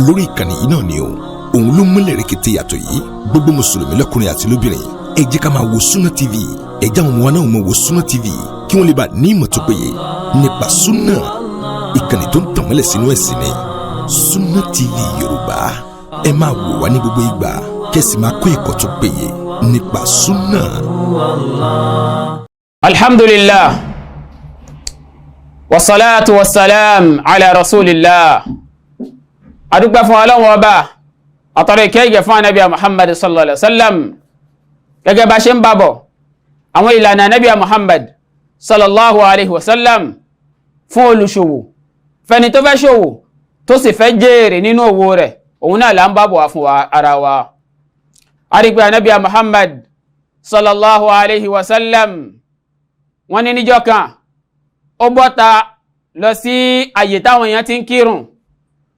lórí ìkànnì yìí náà ni o. Òun ló múlẹ̀ rẹ̀kẹ̀tẹ̀ yàtọ̀ yìí. Gbogbo mùsùlùmí lọ́kùnrin àti lóbìnrin, ẹ jẹ́ ká máa wo Sunna TV. Ẹ jẹ́ àwọn ọmọ wa náà máa wo Sunna TV, kí wọ́n lè bá ní ìmọ̀ tó péye nípa sunna. Ìkànnì tó ń tàn mọ́lẹ̀ sínú ẹ̀sìn ni Sunna TV Yorùbá. Ẹ máa wò wá ní gbogbo ìgbà, kẹ́sì máa kọ́ ẹ̀kọ́ tó péye nípa sunna. Alhamdulillah, wasalaatu wasalaam ala rasulillah. Adúpẹ́ fún Ọlọ́run ọba, àtọ̀rọ̀ ìkẹ́ ìgẹ̀ fún anabi Muhammad sallallahu alaihi wa sallam. Gẹ́gẹ́ bá ṣe ń bàbọ̀ àwọn ìlànà anabi Muhammad sallallahu alaihi wa sallam fún olùṣòwò, fẹ́ni tó fẹ́ ṣòwò tó sì fẹ́ jèrè nínú òwò rẹ̀, òun náà là ń bàbọ̀ wá fún ara wa. Arígbé anabi Muhammad sallallahu alaihi wa sallam, wọ́n ní níjọ́ kan ó bọ́ta lọ sí àyè táwọn èèyàn ti ń kírun.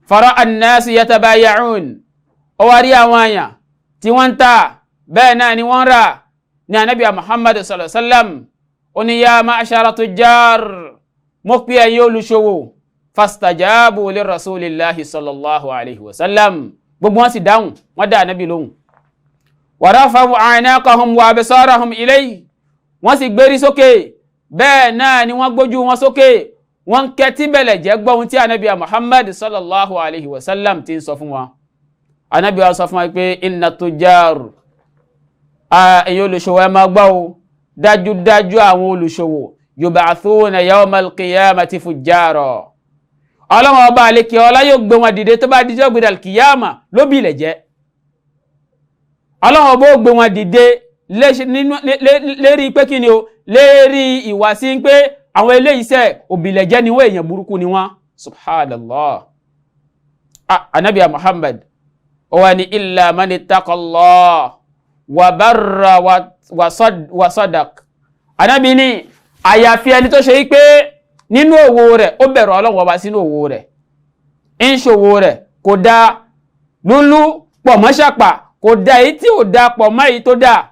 Fara annasu yatabaya'un, ó wá rí àwọn èèyàn tí wọ́n ń tà, bẹ́ẹ̀ náà ni wọ́n ń rà. Ní anabi Muhammad sallallahu alaihi wa sallam ó ní, ya ma'ashara tujjar, mo pè ẹ̀yin olùṣòwò. Fastajabu li rasulillahi sallallahu alaihi wa sallam, gbogbo wọn sì dáhùn, wọ́n dá anabi lóhùn. Wa rafa'u a'naqahum wa absarahum ilayhi, wọ́n sì gbérí sókè, bẹ́ẹ̀ náà ni wọ́n gbójú wọn sókè, wọ́n ń kẹ́tí bẹ̀lẹ̀ jẹ́ gbọ́ ohun tí anabi Muhammad sallallahu alayhi wa sallam ti ń sọ fún wa. Anabi wa sọ fún wa pé inna tujjar, ẹ̀yin olùṣòwò, ẹ máa gbọ́ o, dájúdájú àwọn olùṣòwò, yub'athuna yawmal qiyamati fujjara, Ọlọ́run ọba àlekè ọlá yóò gbé wọn dìde tó bá dijọ́ gbé dàlkìyàmà lóbi ilẹ̀ jẹ́. Ọlọ́run ọba ó gbé wọn dìde lérí pé kí ni o, lérí ìwàsí pé àwọn eléyìí sẹ́ òbílẹ̀jẹ́ ni wọ́n, èèyàn burúkú ni wọ́n. Subhanallah. Anabi Muhammad ó wá ní illa man ittaqallah wa barra wa sadaq. Anabi ní àyàfi ẹni tó ṣe pé nínú òwò rẹ̀, ó bẹ̀rù Ọlọ́run ọba sínú òwò rẹ̀, ń ṣòwò rẹ̀, kò dá lúlú pọ̀ mọ́ ṣàpà, kò dá èyí tí ò dá pọ̀ mọ́ èyí tó dá.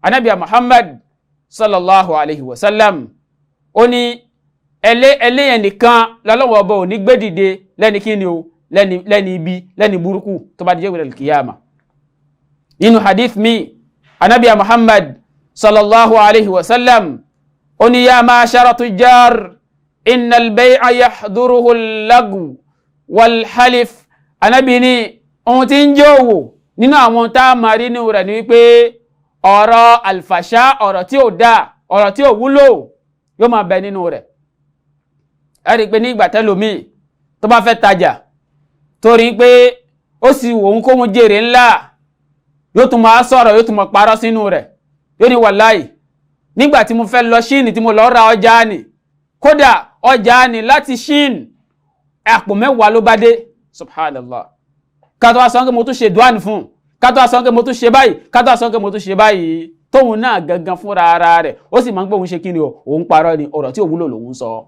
Anabi Muhammad sallallahu alayhi wa sallam ó ní ẹlẹ́yìn nìkan lọ́lọ́wọ́ ọba ò ní gbé dìde lẹ́ni kí ni o, lẹ́ni ibi, lẹ́ni burúkú tó bá dijọ́ gbẹ̀rẹ̀ kìyàmà. Nínú hadith mi, anabi Muhammad sallallahu alayhi wa sallam Ó ní ya ma'shara tujjar innal bay'a yahduruhu al-lagw wal-halif. Ànábì ní ohun tí ń jẹ́ òwò nínú àwọn tá a máa rí nínú rẹ̀ ni wípé ọ̀rọ̀ àlfàṣà, ọ̀rọ̀ tí ò dáa, ọ̀rọ̀ tí ò wúlò yóò máa bẹ nínú rẹ̀. Ẹ rí i pé ní ìgbà tẹ́lòmíì tó bá fẹ́ tajà, torí pé ó sì wò ń kóhun jèrè ńlá, yóò tún máa sọ̀rọ̀, yóò tún máa parọ́ sínú rẹ̀. Yóò ní wàláì, nígbà tí mo fẹ́ lọ ṣíìnì tí mo lọ ra ọjà ni, kódà ọjà ni láti ṣíìnì àpò 10 ló bá dé. Subhanallah. Kátó wá sọ pé mo tún ṣe duan fún, kátó wá sọ pé mo tún ṣe báyìí, kátó wá sọ pé mo tún ṣe báyìí, tóun náà gangan fúnra ara rẹ̀ ó sì máa ń gbóhun ṣe kí ni o, òun parọ́ ni, ọ̀rọ̀ tí ò wúlò lòun sọ.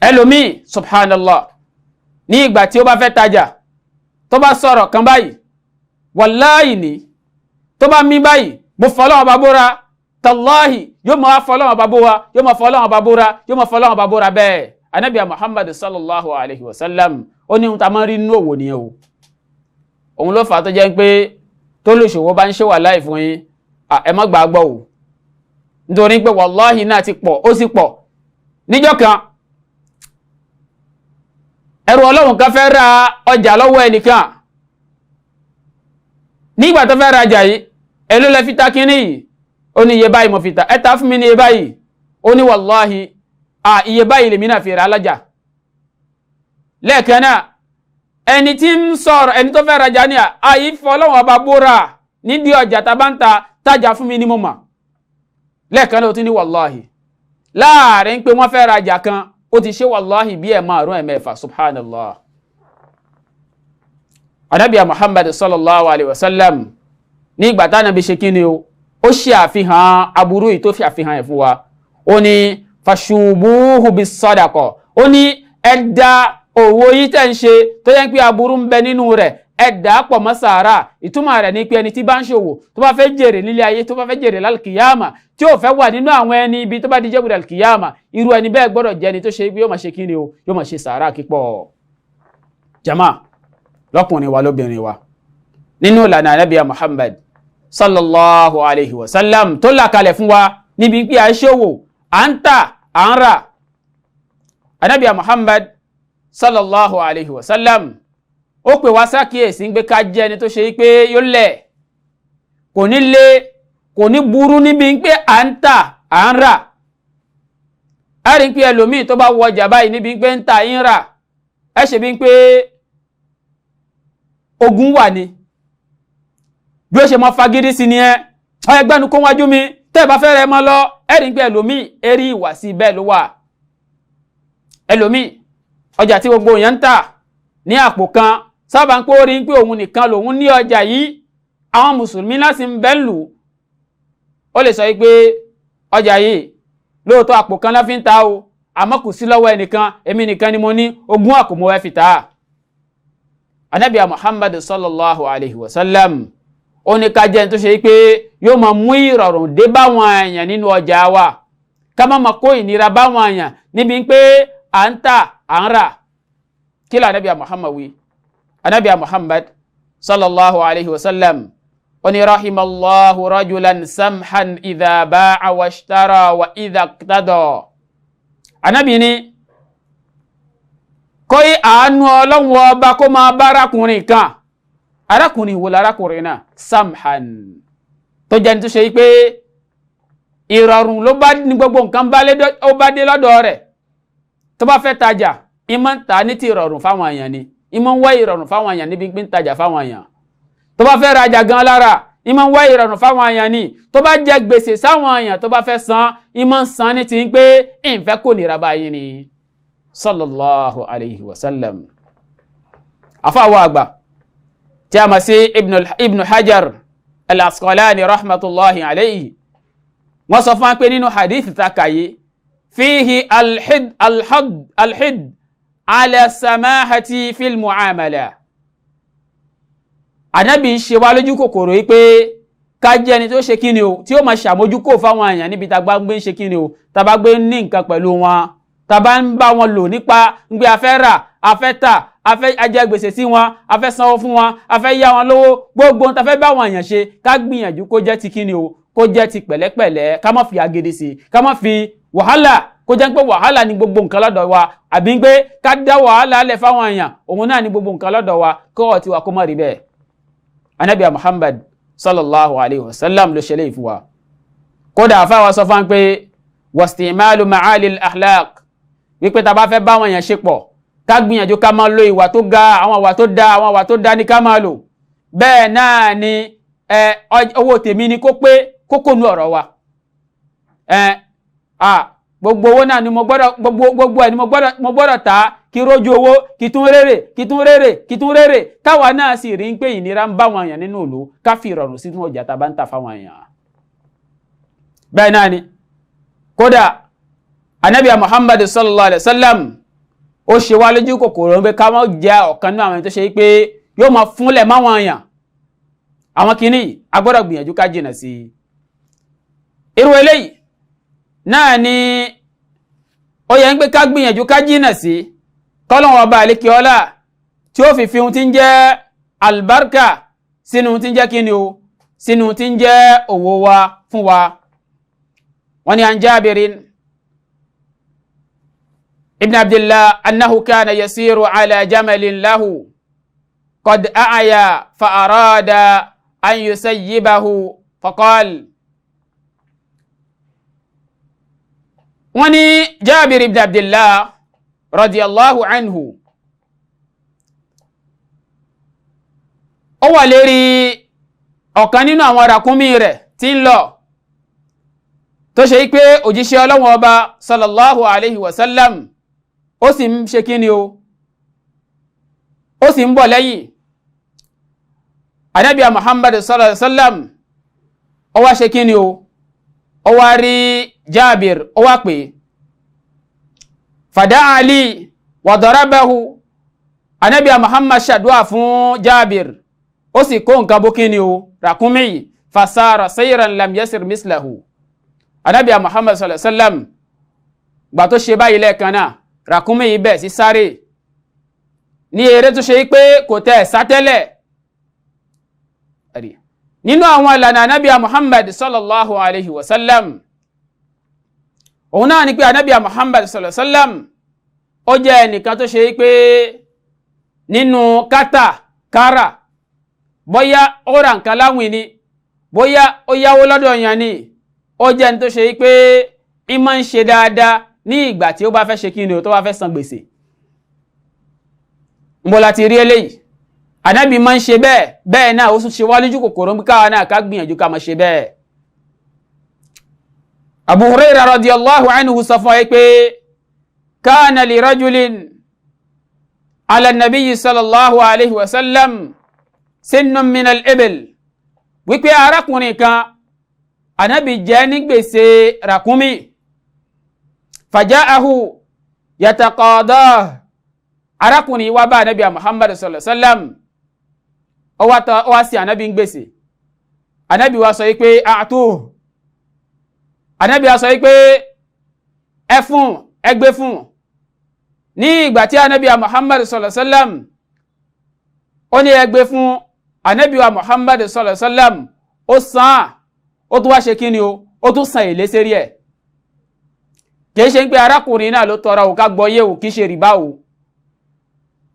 Ẹlòmíì subhanallah, ní ìgbà tí ó bá fẹ́ tajà, tó bá sọ̀rọ̀ kan báyìí, wàláhì ní tó bá mí báyìí, mo fọlọ́wọ́n bá bóra, tàláhì, yóò máa fọlọ́wọ́n bá bóra, yóò máa fọlọ́wọ́n bá bóra, yóò máa fọlọ́wọ́n bá bóra bẹ́ẹ̀. Anabi Muhammad sallallahu alayhi wa sallam ó ní ohun tá a máa ń rí nínú òwò nìyẹn o. Òun ló fà á tó jẹ́ pé tó lè ṣòwò bá ń ṣe wàláhì fún yín, ẹ má gbà á gbọ́ o, nítorí pé wàláhì náà ti pọ̀, ó sì pọ̀. Níjọ́ kan ẹrú Ọlọ́run kan fẹ́ ra ọjà lọ́wọ́ ẹnìkan. Nígbà tó fẹ́ rajà yìí, èló lẹ fi ta kínní yìí? Ó ní iye báyìí mo fi ta, ẹ ta fún mi ní iye báyìí. Ó ní wàláhì, iye báyìí lèmi náà fi ra alájà. Lẹ́ẹ̀kan náà ẹni tí ń sọ̀rọ̀, ẹni tó fẹ́ rajà ní àyè fọlọ́wọ́n ọba bóra nídìí ọjà tá a bá ń ta, tájà fún mi ní mo mà. Lẹ́ẹ̀kan náà ó tún ní wàláhì. Láàrin pé wọ́n fẹ́ rajà kan, ó ti ṣe wàláhì bí ẹ̀ márùn ẹ̀ mẹ́fà. Subhanallah. Anabi Muhammad sallallahu alayhi wa sallam ní ìgbà tá Ànábì ṣe kí ni o, ó ṣe àfihàn aburú yìí tó fi àfihàn ẹ̀ fún wa. Ó ní fashubuhu bis sadaqa, ó ní ẹ dá òwò yìí tẹ́ ń ṣe tó yẹ pé aburú ń bẹ nínú rẹ̀, ẹ dà á pọ̀ mọ́ sàárà. Ìtumọ̀ rẹ̀ ni pé ẹni tí bá ń ṣòwò tó bá fẹ́ jèrè nílé ayé, tó bá fẹ́ jèrè lálùkìyàmà, tí ò fẹ́ wà nínú àwọn ẹni ibi tó bá di jẹ́gbẹ̀rẹ̀ lálùkìyàmà, irú ẹni bẹ́ẹ̀ gbọ́dọ̀ jẹ́ ẹni tó ṣe yóò máa ṣe kí ni o, yóò máa ṣe sàárà kípọ̀. Jama, lọ́kùnrin wa lóbìnrin wa, nínú ìlànà Ànábì Muhammad sallallahu alayhi wa sallam tó là kalẹ̀ fún wa níbi pé à ń ṣòwò, à ń tà, à ń rà. Ànábì Muhammad sallallahu alayhi wa sallam ó pè wá sákìyèsí ń gbé ká jẹ́ ẹni tó ṣe pé yóò lẹ̀, kò ní lé, kò ní burú níbi pé à ń tà, à ń rà. A rí pé ẹlòmíì tó bá wọ ọjà báyìí níbi pé ń tà ń rà, ẹ ṣe bí pé ogun wà ní, bí ó ṣe mọ fagídí sí ni ẹ ẹgbẹ́nu kó wájú mi, tẹ́ ẹ bá fẹ́ rẹ mọ́ lọ. Ẹ rí pé ẹlòmíì eré ìwà sí bẹ́ẹ̀ ló wà. Ẹlòmíì ọjà tí gbogbo èèyàn ń tà ní àpò kan, sábà ń pé ó rí pé òun nìkan lòun ní ọjà yìí, àwọn mùsùlùmí láti ń bẹ́ lù, ó lè sọ yìí pé ọjà yìí lóòótọ́ àpò kan la fi ń ta o, àmọ́ kò sí lọ́wọ́ ẹnìkan, èmi nìkan ni mo ní, ogún àpò mo fẹ́ fi ta. Ànábì Muhammad sallallahu alayhi wa sallam ó ní ká jẹ́ ẹni tó ṣe pé yóò máa mú ìrọ̀rùn dé báwọn èèyàn nínú ọjà wa, ká má máa kó ìnira báwọn èèyàn níbi pé à ń tà, à ń rà. Kí ló Ànábì Muhammad wí? Ànábì Muhammad sallallahu alayhi wa sallam ó ní rahimallahu rajulan samhan idha ba'a washtara wa idha iqtada. Ànábì ní kó àánú Ọlọ́run ọba kó máa bá arákùnrin kan. Arákùnrin wo lárákùnrin náà? Samhan, tó jẹ́ ní tó ṣe pé ìrọ̀rùn ló bá ní gbogbo nǹkan ó bá dé lọ́dọ̀ rẹ̀. Tó bá fẹ́ tajà, ìmọ̀ ń ta ní ti ìrọ̀rùn fáwọn èèyàn ni, ìmọ̀ ń wá ìrọ̀rùn fáwọn èèyàn níbi pé ń tajà fáwọn èèyàn. Tó bá fẹ́ rajà gan lára, ìmọ̀ ń wá ìrọ̀rùn fáwọn èèyàn ni. Tó bá jẹ gbèsè sáwọn èèyàn tó bá fẹ́ san, ìmọ̀ ń san ní ti ń pé ìfẹ́ kò nira báyìí ni. Sallallahu alayhi wa sallam. Àfáwọn àgbà tí a mọ̀ sí Ibn Hajar al-Asqalani rahmatullahi alayhi, wọ́n sọ fún wa pé nínú hadith ta kàyé, fihi alhid alhad alhid ala samahati fil muamala. Ànábì ń ṣe wá lójú kòkòrò yìí pé ká jẹ́ ẹni tó ṣe kíni o, tí ó máa ṣàmójúkò fáwọn èèyàn níbi tá a bá gbé ń ṣe kíni o, tá a bá gbé ní nǹkan pẹ̀lú wọn, tá a bá ń bá wọn lò nípa ń gbé afẹ́ rà, afẹ́ tà, afẹ́ ajẹ́ gbèsè sí wọn, afẹ́ sanwó fún wọn, afẹ́ yá wọn lówó, gbogbo ohun tá a fẹ́ bá wọn èèyàn ṣe, ká gbìyànjú kó jẹ́ ti kíni o, kó jẹ́ ti pẹ̀lẹ́pẹ̀lẹ́, ká má fi agídí sí, ká má fi wàhálà, kó jẹ́ pé wàhálà ni gbogbo nǹkan lọ́dọ̀ wa, àbí pé ká dá wàhálà lẹ̀ fáwọn èèyàn òun náà ni gbogbo nǹkan lọ́dọ̀ wa, kó ọ̀ tiwa kó má rí bẹ́ẹ̀. Anabi Muhammad sallallahu alayhi wa sallam ló ṣe léyìí fún wa. Kódà àfáwa sọ fún wa pé wastimalu ma'ali al-akhlaq, wípé tá a bá fẹ́ bá àwọn èèyàn ṣe pọ̀, ká gbìyànjú ká máa lo ìwà tó ga, àwọn ìwà tó da, àwọn ìwà tó da ní ká máa lò. Bẹ́ẹ̀ náà ni owó tèmi ni kó pé kókó nu ọ̀rọ̀ wa. Gbogbo owó náà ni mo gbọ́dọ̀, gbogbo ẹ̀ ni mo gbọ́dọ̀ tà á, kí rójú owó, kí tún rérè, kí tún rérè, kí tún rérè. Káwa náà sì rí pé ìnira ń bá àwọn èèyàn nínú ìlú, ká fi ìrọ̀rùn sínú ọjà tá a bá ń tà fáwọn èèyàn. Bẹ́ẹ̀ náà ni kódà anabi Muhammad sallallahu alayhi wa sallam ó ṣe wá lójú kòkòrò pé ká má jẹ́ ọ̀kan nínú àwọn tó ṣe pé yóò máa fúnlẹ̀ máwọn èèyàn. Àwọn kìíní a gbọ́dọ̀ gbìyànjú ká jìnà sí i. Irú eléyìí náà ni ó yẹ ń pé ká gbìyànjú ká jìnà sí, kọ́lọ́hun ọba àlékè ọlá tí ó fi fi ohun tí ń jẹ́ albarka sínú ohun tí ń jẹ́ kíni o, sínú ohun tí ń jẹ́ òwò wa fún wa. Wọ́n ní an Jabirin ibn Abdillah annahu kana yasiru ala jamalin lahu qad a'ya fa arada an yusayyibahu faqal. Wọ́n ní Jabir ibn Abdillah radiyallahu anhu ó wà lérí ọ̀kan nínú àwọn ràkúnmí rẹ̀ tí ń lọ, tó ṣe pé òjíṣẹ́ Ọlọ́hun ọba sallallahu alayhi wa sallam ó sì ń ṣe kíni o, ó sì ń bọ̀ lẹ́yìn. Ànábì Muhammad sallallahu alayhi wa sallam ó wá ṣe kíni o, ó wá rí Jabir, ó wá pè é, fada'a li wa darabahu. Ànábì Muhammad ṣàdúà fún Jabir, ó sì kó nǹkan bó kíni o, ràkúnmí yìí, fasara sayran lam yasir mislahu. Ànábì Muhammad sallallahu alayhi wa sallam gbà tó ṣe báyìí lẹ́ẹ̀kan náà, ràkúnmí yìí bẹ̀ sí sáré ní eré tó ṣe pé kò tẹ̀ sátẹ́lẹ̀. Nínú àwọn ìlànà Ànábì Muhammad sallallahu alayhi wa sallam òun náà ni pé Ànábì Muhammad sallallahu alayhi wa sallam ó jẹ́ ẹnìkan tó ṣe pé nínú kátàkárà, bóyá ó ra nǹkan láwìn ni, bóyá ó yáwó lọ́dọ̀ yẹn ni, ó jẹ́ ẹni tó ṣe pé í máa ń ṣe dáadáa ní ìgbà tí ó bá fẹ́ ṣe kí ni o, tó bá fẹ́ san gbèsè. Nbọ láti rí eléyìí, Ànábì máa ń ṣe bẹ́ẹ̀, bẹ́ẹ̀ náà ó tún ṣe wá lójú kòkòrò ń káwa náà ká gbìyànjú ká máa ṣe bẹ́ẹ̀. Abu Hurairah radiyallahu anhu sọ fún ẹ pé kana li rajulin ala nabiyyi sallallahu alayhi wa sallam sinnun min al-ibil, wípé arákùnrin kan Ànábì jẹ ní gbèsè ràkúnmí, faja'ahu yataqadah. Arákùnrin wá bá Ànábì Muhammad sallallahu alayhi wa sallam, ó wá sí Ànábì ń gbèsè. Ànábì wá sọ yìí pé àtò, Ànábì wá sọ yìí pé ẹ fún, ẹ gbé fún. Ní ìgbà tí Ànábì Muhammad sallallahu alayhi wa sallam ó ní ẹ gbé fún, Ànábì wa Muhammad sallallahu alayhi wa sallam ó san, ó tún wá ṣe kí ni o, ó tún san èlé sérí ẹ̀. Kìí ṣe ń pé arákùnrin náà ló tọrọ òkà gbọ́yé ò, kìí ṣe rìbá o.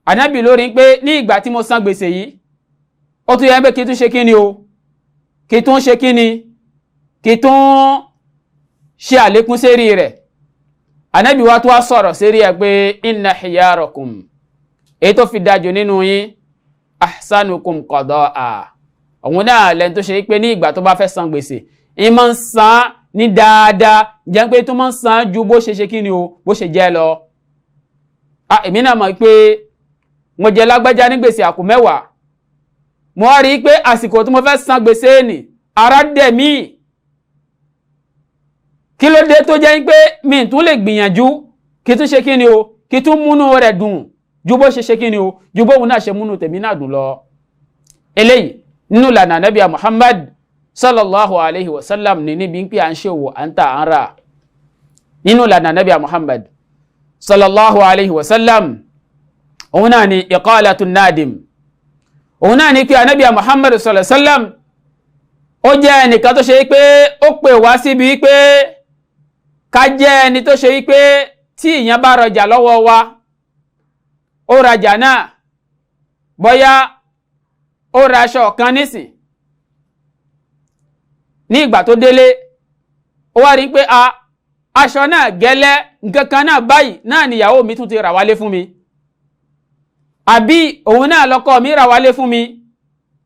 Ànábì lórí pé ní ìgbà tí mo san gbèsè yìí, ó tún yẹ pé kí tún ṣe kí ni o, kí tún ṣe kí ni, kí tún ṣe àlékún sérí rẹ̀. Ànábì wa tó wá sọ̀rọ̀ sérí ẹ̀ pé inna khiyarakum, èyí tó fi dájú nínú yín, ahsanukum qadaa, òun náà lẹ́ni tó ṣe pé ní ìgbà tó bá fẹ́ san gbèsè, ìmọ̀ ń san ní dáadáa, jẹ́ pé tó máa ń san ju bó ṣe ṣe kí ni o, bó ṣe jẹ́ lọ. Èmi náà mọ̀ pé mo jẹ lágbájá ní gbèsè àpò mẹ́wàá, mo wá rí i pé àsìkò tí mo fẹ́ san gbèsè nì ara dẹ̀ mí. Kí ló dé tó jẹ́ pé mi tún lè gbìyànjú kí tún ṣe kí ni o, kí tún múnú rẹ̀ dùn ju bó ṣe ṣe kí ni o, ju bóun náà ṣe múnú tèmi náà dùn lọ. Eléyìí nínú ìlànà Ànábì Muhammad sallallahu alayhi wa sallam ní níbi ń pè à ń ṣòwò, à ń tà, à ń rà. Nínú ìlànà Ànábì Muhammad sallallahu alayhi wa sallam òun náà ni iqalatu nadim, òun náà ni pé Ànábì Muhammad sallallahu alayhi wa sallam Ó jẹ́ ẹnìkan tó ṣe pé ó pè wá síbi pé ká jẹ́ ẹni tó ṣe pé tí ìyẹn bá rọjà lọ́wọ́ wa, ó rajà náà, bóyá ó ra aṣọ kan nísìn, ní ìgbà tó délé ó wá rí pé aṣọ náà gẹ́lẹ́ nǹkan kan náà báyìí náà níyàwó mi tún ti rà wálé fún mi, àbí òun náà lọ́kọ mi rà wálé fún mi.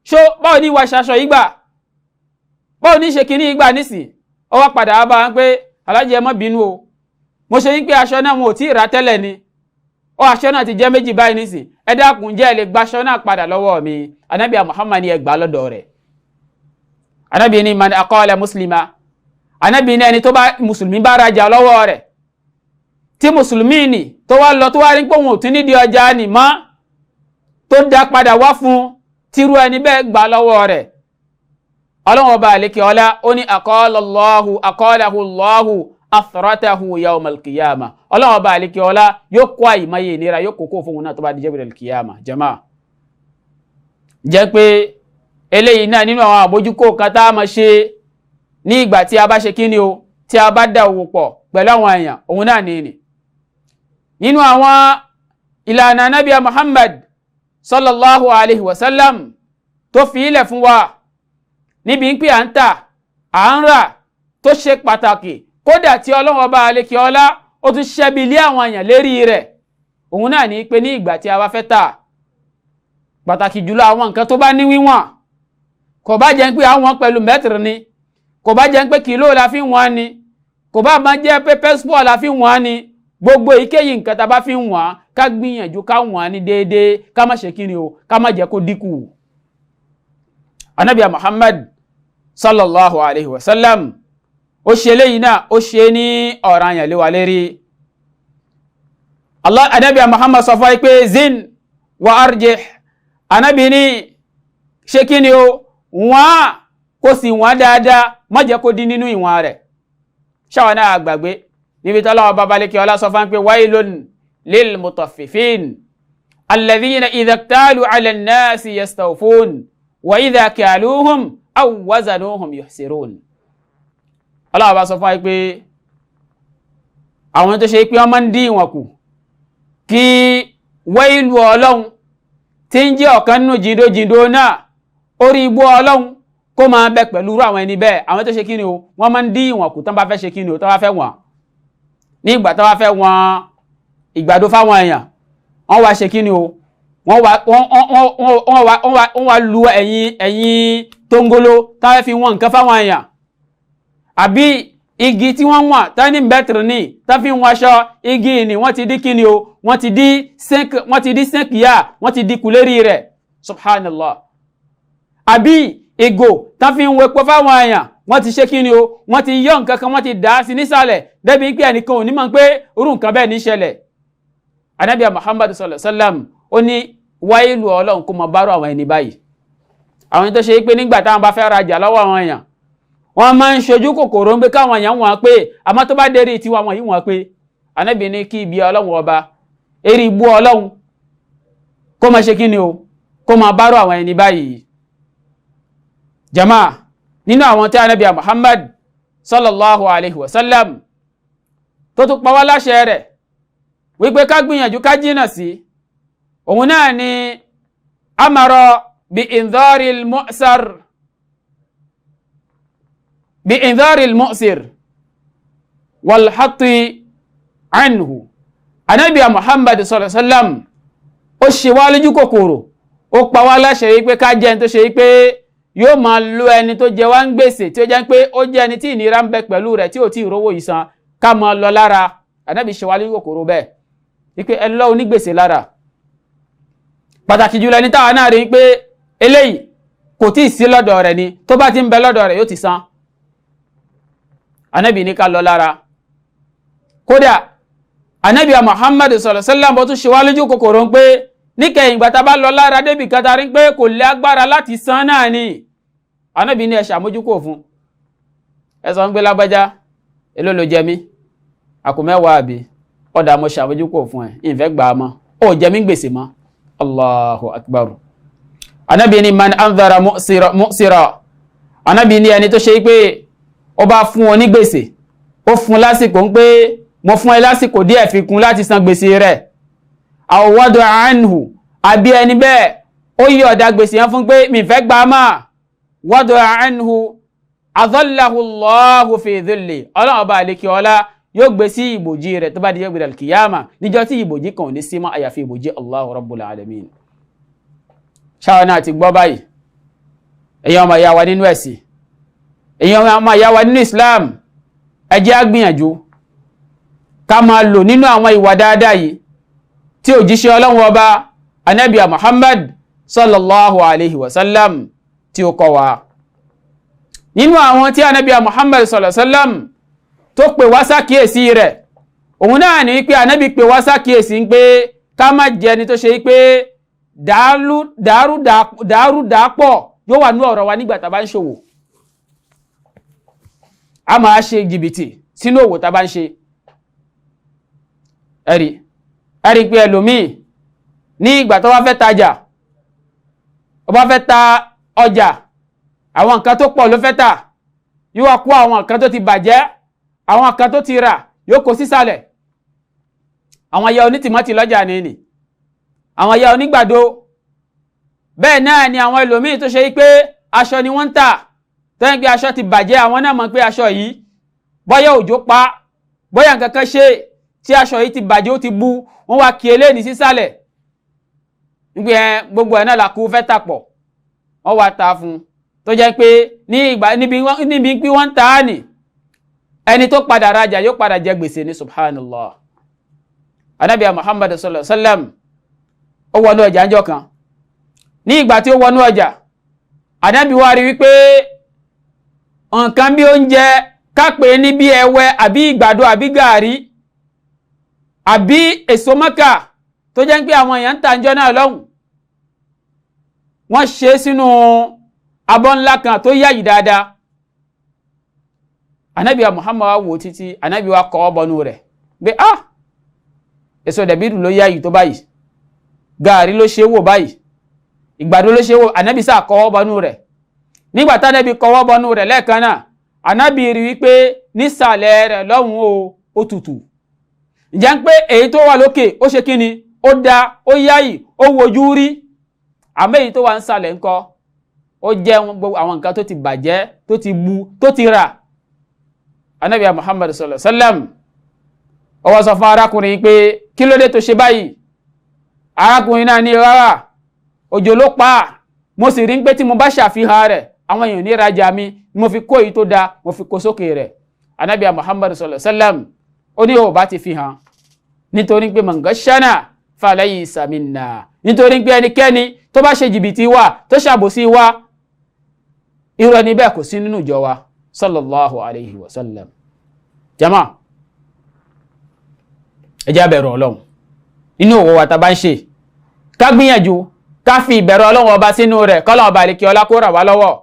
Ṣó báwo ní wàá ṣaṣọ yìí gbà, báwo ní ṣe kinní yìí gbà nísìn? Ó wá padà wá bá wọn pé alájẹ ẹ má bínú o, mo ṣe yín pé aṣọ náà mo ò tí ì rà tẹ́lẹ̀ ni, ó aṣọ náà ti jẹ́ méjì báyìí nísìn, ẹ dákun jẹ́ ẹ lè gbaṣọ náà padà lọ́wọ́ mi? Anabi Muhammad ni ẹ gbà lọ́dọ̀ rẹ̀. Anabi ni man aqala muslima, anabi ni ẹni tó bá mùsùlùmí bá rajà lọ́wọ́ rẹ̀, tí mùsùlùmí ni tó wá lọ tó wá rí pé òun ò tún nídìí ọjà ni mọ́, tó dá padà wá fún tírú ẹni bẹ́ẹ̀ gbà lọ́wọ́ rẹ̀. Ọlọ́run ọba àlekè ọlá ó ní aqalallahu aqalahu Allahu athratahu yawmal qiyama. Ọlọ́run ọba àlekè ọlá yóò kó àìmọye ìnira, yóò kókó fún òun náà tó bá di jẹ́bìrì kìyàmà. Jama, jẹ́ pé eléyìí náà nínú àwọn àbójúkó kan tá a máa ṣe ní ìgbà tí a bá ṣe kíni o, tí a bá dá òwò pọ̀ pẹ̀lú àwọn èèyàn, òun náà ní ni. Nínú àwọn ìlànà Ànábì Muhammad sallallahu alayhi wa sallam tó fi ilẹ̀ fún wa níbi pé à ń tà à ń rà tó ṣe pàtàkì, kódà tí Ọlọ́run ọba àlekè ọlá ó tún ṣẹ́bi ilé àwọn èèyàn lérí rẹ̀, òun náà ní pé ní ìgbà tí a bá fẹ́ tà, pàtàkì jùlọ àwọn nǹkan tó bá ní wíwọ̀n, kò bá jẹ́ pé àwọn pẹ̀lú mẹ́tìrì ni, kò bá jẹ́ pé kìló la fi wọ́n ni, kò bá máa jẹ́ pé pẹ́sìpọ̀ la fi wọ́n ni, gbogbo èyíkéyìí nǹkan tá a bá fi wọ́n, ká gbìyànjú ká wọ́n ní déédéé, ká má ṣe kíni o, ká má jẹ́ kó dínkù. Anabi Muhammad sallallahu alayhi wa sallam ó ṣe eléyìí náà, ó ṣe ní ọ̀ranyàn lé wa lérí. Allah anabi Muhammad sọ fún wa pé zin wa arjih, anabi ní ṣe kíni o, wọ́n kó sì wọ́n dáadáa, má jẹ́ kó dín nínú ìwọ̀n rẹ̀. Ṣáwọn náà gbàgbé níbi tí Ọlọ́run babalẹ́kẹ́ ọlá sọ fún pé wailun lil mutaffifin alladhina idha iktalu ala nnasi yastawfun wa idha kaluhum aw wazanuhum yuhsirun. Ọlọ́run bá sọ fún wa pé àwọn tó ṣe pé wọ́n máa ń dín ìwọ̀n kù, kí wáìlú Ọlọ́run tí ń jẹ́ ọ̀kan nínú jìndójìndó náà, orí igbó Ọlọ́run kó máa bẹ pẹ̀lú irú àwọn ẹni bẹ́ẹ̀. Àwọn tó ṣe kí ni o, wọ́n máa ń dín ìwọ̀n kù tán bá fẹ́ ṣe kí ni o, tán bá fẹ́ wọ̀n. Ní ìgbà tán bá fẹ́ wọ̀n ìgbàdo fáwọn èèyàn, wọ́n wá ṣe kí ni o, wọ́n wá lu ẹ̀yìn tóngolo tán fẹ́ fi wọ̀n nǹkan fáwọn èèyàn. Àbí igi tí wọ́n wọ̀n tán ní bẹ́tìrì ní tán fi wọ́n aṣọ igi ni wọ́n ti dí kí ni o, wọ́n ti dí sẹ́ńkìyà, wọ́n ti dí kùlérí rẹ̀. Subhanallah. Àbí ìgò tán fi ń wo epo fáwọn èèyàn, wọ́n ti ṣe kí ni o, wọ́n ti yọ nǹkan kan, wọ́n ti dà á sí nísàlẹ̀ débi pé ẹnìkan ò ní mọ̀ pé irú nǹkan bẹ́ẹ̀ ní ṣẹlẹ̀. Anabi Muhammad sallallahu alaihi wasallam ó ní wáìlú Ọlọ́run kó mọ bárò àwọn ẹni báyìí, àwọn tó ṣe pé nígbà táwọn bá fẹ́ rajà lọ́wọ́ àwọn èèyàn, wọ́n máa ń ṣojú kòkòrò ń pé káwọn èèyàn wọ́n pé, àmọ́ tó bá dérí tiwa wọn yìí wọ́n pé. Anabi ní kí ibi Ọlọ́run ọba eré ibú Ọlọ́run kó máa ṣe kí ni o, kó máa bárò àwọn ẹni báyìí. Jama, nínú àwọn tí anabi Muhammad sallallahu alayhi wa sallam tó tún pa wá láṣẹ rẹ̀ wípé ká gbìyànjú ká jìnà sí, òun náà ni amara bi indharil mu'sar bi indharil mu'sir wal hatti anhu. Anabi Muhammad sallallahu alayhi wa sallam ó ṣe wá lójú kòkòrò, ó pa wá láṣẹ wípé ká jẹ́ ẹni tó ṣe wípé yóò máa lo ẹni tó jẹ wá ń gbèsè, tí ó jẹ́ pé ó jẹ́ ẹni tí ìnira ń bẹ pẹ̀lú rẹ̀ tí ò tí ì rówó ìsan, ká máa lọ lára. Ànábì ṣe wá lójú kòkòrò bẹ́ẹ̀ wípé ẹ lọ onígbèsè lára, pàtàkì jùlọ ẹni táwa náà rí pé eléyìí kò tí ì sí lọ́dọ̀ rẹ̀ ni, tó bá ti ń bẹ lọ́dọ̀ rẹ̀ yóò ti san. Ànábì ní ká lọ lára. Kódà Ànábì Muhammad sallallahu alaihi wasallam bó tún ṣe wá lójú kòkòrò ń pé níkẹyìn ìgbà tá a bá lọ lára débì kan tá a rí pé kò lè agbára láti san náà ni, Ànábì ní ẹ ṣàmójúkò fún ẹ sọ ń gbé lágbájá, èló ló jẹ mí? Àkó mẹ́wàá àbí? Ọ̀dà mo ṣàmójúkò fún ẹ, ìfẹ́ gbà á mọ́, ó jẹ mí gbèsè mọ́. Allahu akbar. Ànábì ní man anzara mu'sira, Ànábì ní ẹni tó ṣe pé ó bá fún ọ ní gbèsè, ó fún lásìkò ń pé mo fún ẹ lásìkò díẹ̀ fi kún láti san gbèsè rẹ̀, aw wada'a anhu, àbí ẹni bẹ́ẹ̀ ó yí ọ̀dà gbèsè yẹn fún pé mi fẹ́ gbà má, wada'a anhu adhallahu Allahu fi dhilli, Ọlọ́run ọba àlekè ọlá yóò gbé sí ìbòjì rẹ̀ tó bá di yọ̀gbìn alkiyama, níjọ́ tí ìbòjì kan ò ní sí mọ́ àyàfi ìbòjì Allahu Rabbul Alamin. Ṣáwọn náà ti gbọ́ báyìí, èyàn ọmọ ìyá wa nínú ẹ̀sìn, èyàn ọmọ ìyá wa nínú Islam, ẹ jẹ́ á gbìyànjú ká máa lò nínú àwọn ìwà dáadáa yìí tí òjíṣẹ́ Ọlọ́run ọba Ànábì Muhammad sallallahu alayhi wa sallam tí ó kọ́ wa. Nínú àwọn tí Ànábì Muhammad sallallahu alayhi wa sallam tó pè wá sákìyèsí rẹ̀, òun náà ní pé Ànábì pè wá sákìyèsí pé ká má jẹ́ ẹni tó ṣe pé dàrúdàpọ̀ yóò wà ní ọ̀rọ̀ wa nígbà tá a bá ń ṣòwò. A máa ṣe jìbìtì sínú òwò tá a bá ń ṣe. Ẹ̀rí pé ẹlòmíì ní ìgbà tó bá fẹ́ tajà, ó bá fẹ́ ta ọjà, àwọn nǹkan tó pọ̀ ló fẹ́ tà, yóò wá kó àwọn nǹkan tó ti bàjẹ́, àwọn nǹkan tó ti rà yóò kó sísàlẹ̀. Àwọn aya onítìmọ́tì lọ́jà nìyí, àwọn aya onígbàdo. Bẹ́ẹ̀ náà ni àwọn ẹlòmíì tó ṣe pé aṣọ ni wọ́n ń tà, tẹ́yìn pé aṣọ ti bàjẹ́, àwọn náà mọ̀ pé aṣọ yìí bóyá òjò pa, bóyá nǹkan kan ṣe tí aṣọ yìí ti bàjẹ́, ó ti bu, wọ́n wá kí eléyìí sísàlẹ̀. Nígbà yẹn gbogbo ẹ̀ náà la kú fẹ́ tà pọ̀, wọ́n wá ta fún un tó jẹ́ pé ní ìgbà níbi pé wọ́n ń ta á nì, ẹni tó padà rajà yóò padà jẹ gbèsè ní. Subhanallah. Ànábì Muhammad sallallahu alaihi wasallam ó wọnú ọjà ńjọ́ kan. Ní ìgbà tí ó wọnú ọjà, Ànábì wá rí wípé nǹkan bí oúnjẹ kápẹ́ ní bí ẹ̀wẹ̀ àbí ìgbàdo àbí gàárì àbí èso mọ́kà tó jẹ́ pé àwọn èèyàn ń ta ńjọ́ náà lọ́hùn, wọ́n ṣe é sínú abọ́ ńlá kan tó yáyì dáadáa. Ànábì Muhammad wá wò títí, Ànábì wá kọ́ bọnú rẹ̀ pé ah, èso dẹ̀bídùn ló yáyì tó báyìí, gàárì ló ṣe wò báyìí, ìgbàdo ló ṣe wò. Ànábì sá kọ́wọ́ bọnú rẹ̀. Nígbà tánábì kọ́wọ́ bọnú rẹ̀ lẹ́ẹ̀kan náà, Ànábì rí wípé nísàlẹ̀ rẹ̀ lọ́hùn o, ó tutù. Ǹjẹ́ ń pé èyí tó wà lókè ó ṣe kíni, ó da, ó yáyì, ó wojú rí, àmọ́ èyí tó wà nísàlẹ̀ ńkọ́, ó jẹ́ gbogbo àwọn nǹkan tó ti bàjẹ́, tó ti bu, tó ti rà. Ànábì Muhammad sallallahu alaihi wasallam ó wá sọ fún arákùnrin pé kí ló dé tó ṣe báyìí? Arákùnrin náà ní rárá, òjò ló pa á, mo sì rí pé tí mo bá ṣàfihàn rẹ̀ àwọn èèyàn ní rajà mi, mo fi kó èyí tó da, mo fi kó sókè rẹ̀. Ànábì Muhammad sallallahu alaihi wasallam ó ní ò bá ti fi hàn, nítorí pé man ghashana falaysa minna, nítorí pé ẹnikẹ́ni tó bá ṣe jìbìtì wa, tó ṣàbòsí wa, irú ẹni bẹ́ẹ̀ kò sí nínú ìjọ wa sallallahu alayhi wa sallam. Jama, ẹ jẹ́ á bẹ̀rù Ọlọ́run nínú òwò wa tá bá ń ṣe, ká gbìyànjú ká fi ìbẹ̀rù Ọlọ́run ọba sínú rẹ̀, kọ́lọ́run ọba àlekí ọlá kó ràn wá lọ́wọ́.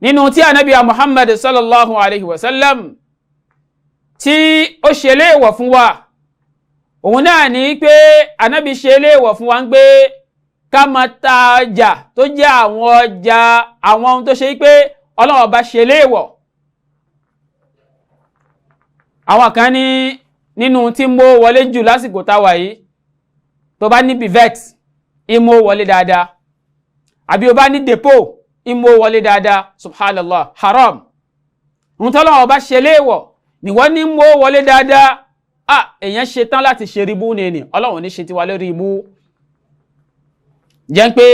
Nínú tí Ànábì Muhammad sallallahu alayhi wa sallam tí ó ṣe léèwọ̀ fún wa, òun náà ní pé Ànábì ṣe léèwọ̀ fún wa ń gbé ká máa ta ọjà tó jẹ́ àwọn ọjà, àwọn ohun tó ṣe pé Ọlọ́run ọba ṣe léèwọ̀. Àwọn kan ní nínú tí mo wọlé jù lásìkò táwa yìí, tó bá ní bivet ìmọ̀ wọlé dáadáa, àbí o bá ní depo ìmọ̀ wọlé dáadáa. Subhanallah, haram. Ohun tí Ọlọ́run ọba ṣe léèwọ̀ ni wọ́n ní mọ̀ wọlé dáadáa. Ah, èèyàn ṣe tán láti ṣe ribú ni ni Ọlọ́run ní ṣe tiwa lórí ibú. Jẹ́ pé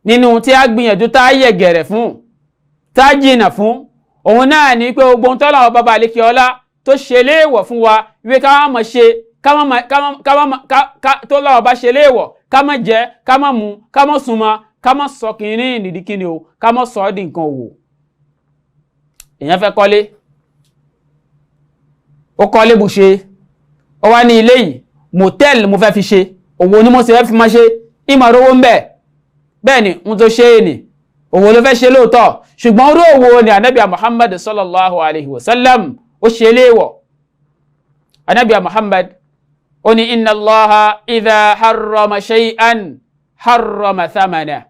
nínú tí a gbìyànjú tá a yẹ gẹ̀rẹ̀ fún, tá a jìnà fún, òun náà ní pé gbogbo ohun tí Ọlọ́run ọba àlekè ọlá tó ṣe léèwọ̀ fún wa, wípé ká má ṣe, tó Ọlọ́run bá ṣe léèwọ̀, ká má jẹ, ká má mu, ká má súnmọ́, ká má sọ kìíní nìdíkìíní o, ká má sọ ọ́ di nǹkan òwò. Èèyàn fẹ́ kọ́lé, ó kọ́lé bó ṣe, ó wá ní ilé yìí mòtẹ́ẹ̀lì mo fẹ́ fi ṣe, òwò ni mo sì fẹ́ fi máa ṣe, ìmọ̀ rówó ń bẹ̀. Bẹ́ẹ̀ ni n tó ṣe é nì, òwò ló fẹ́ ṣe lóòótọ́, ṣùgbọ́n orú òwò ni Ànábì Muhammad sallallahu alayhi wa sallam ó ṣe léèwọ̀. Ànábì Muhammad ó ní inna Allaha idha harrama shay'an harrama thamana.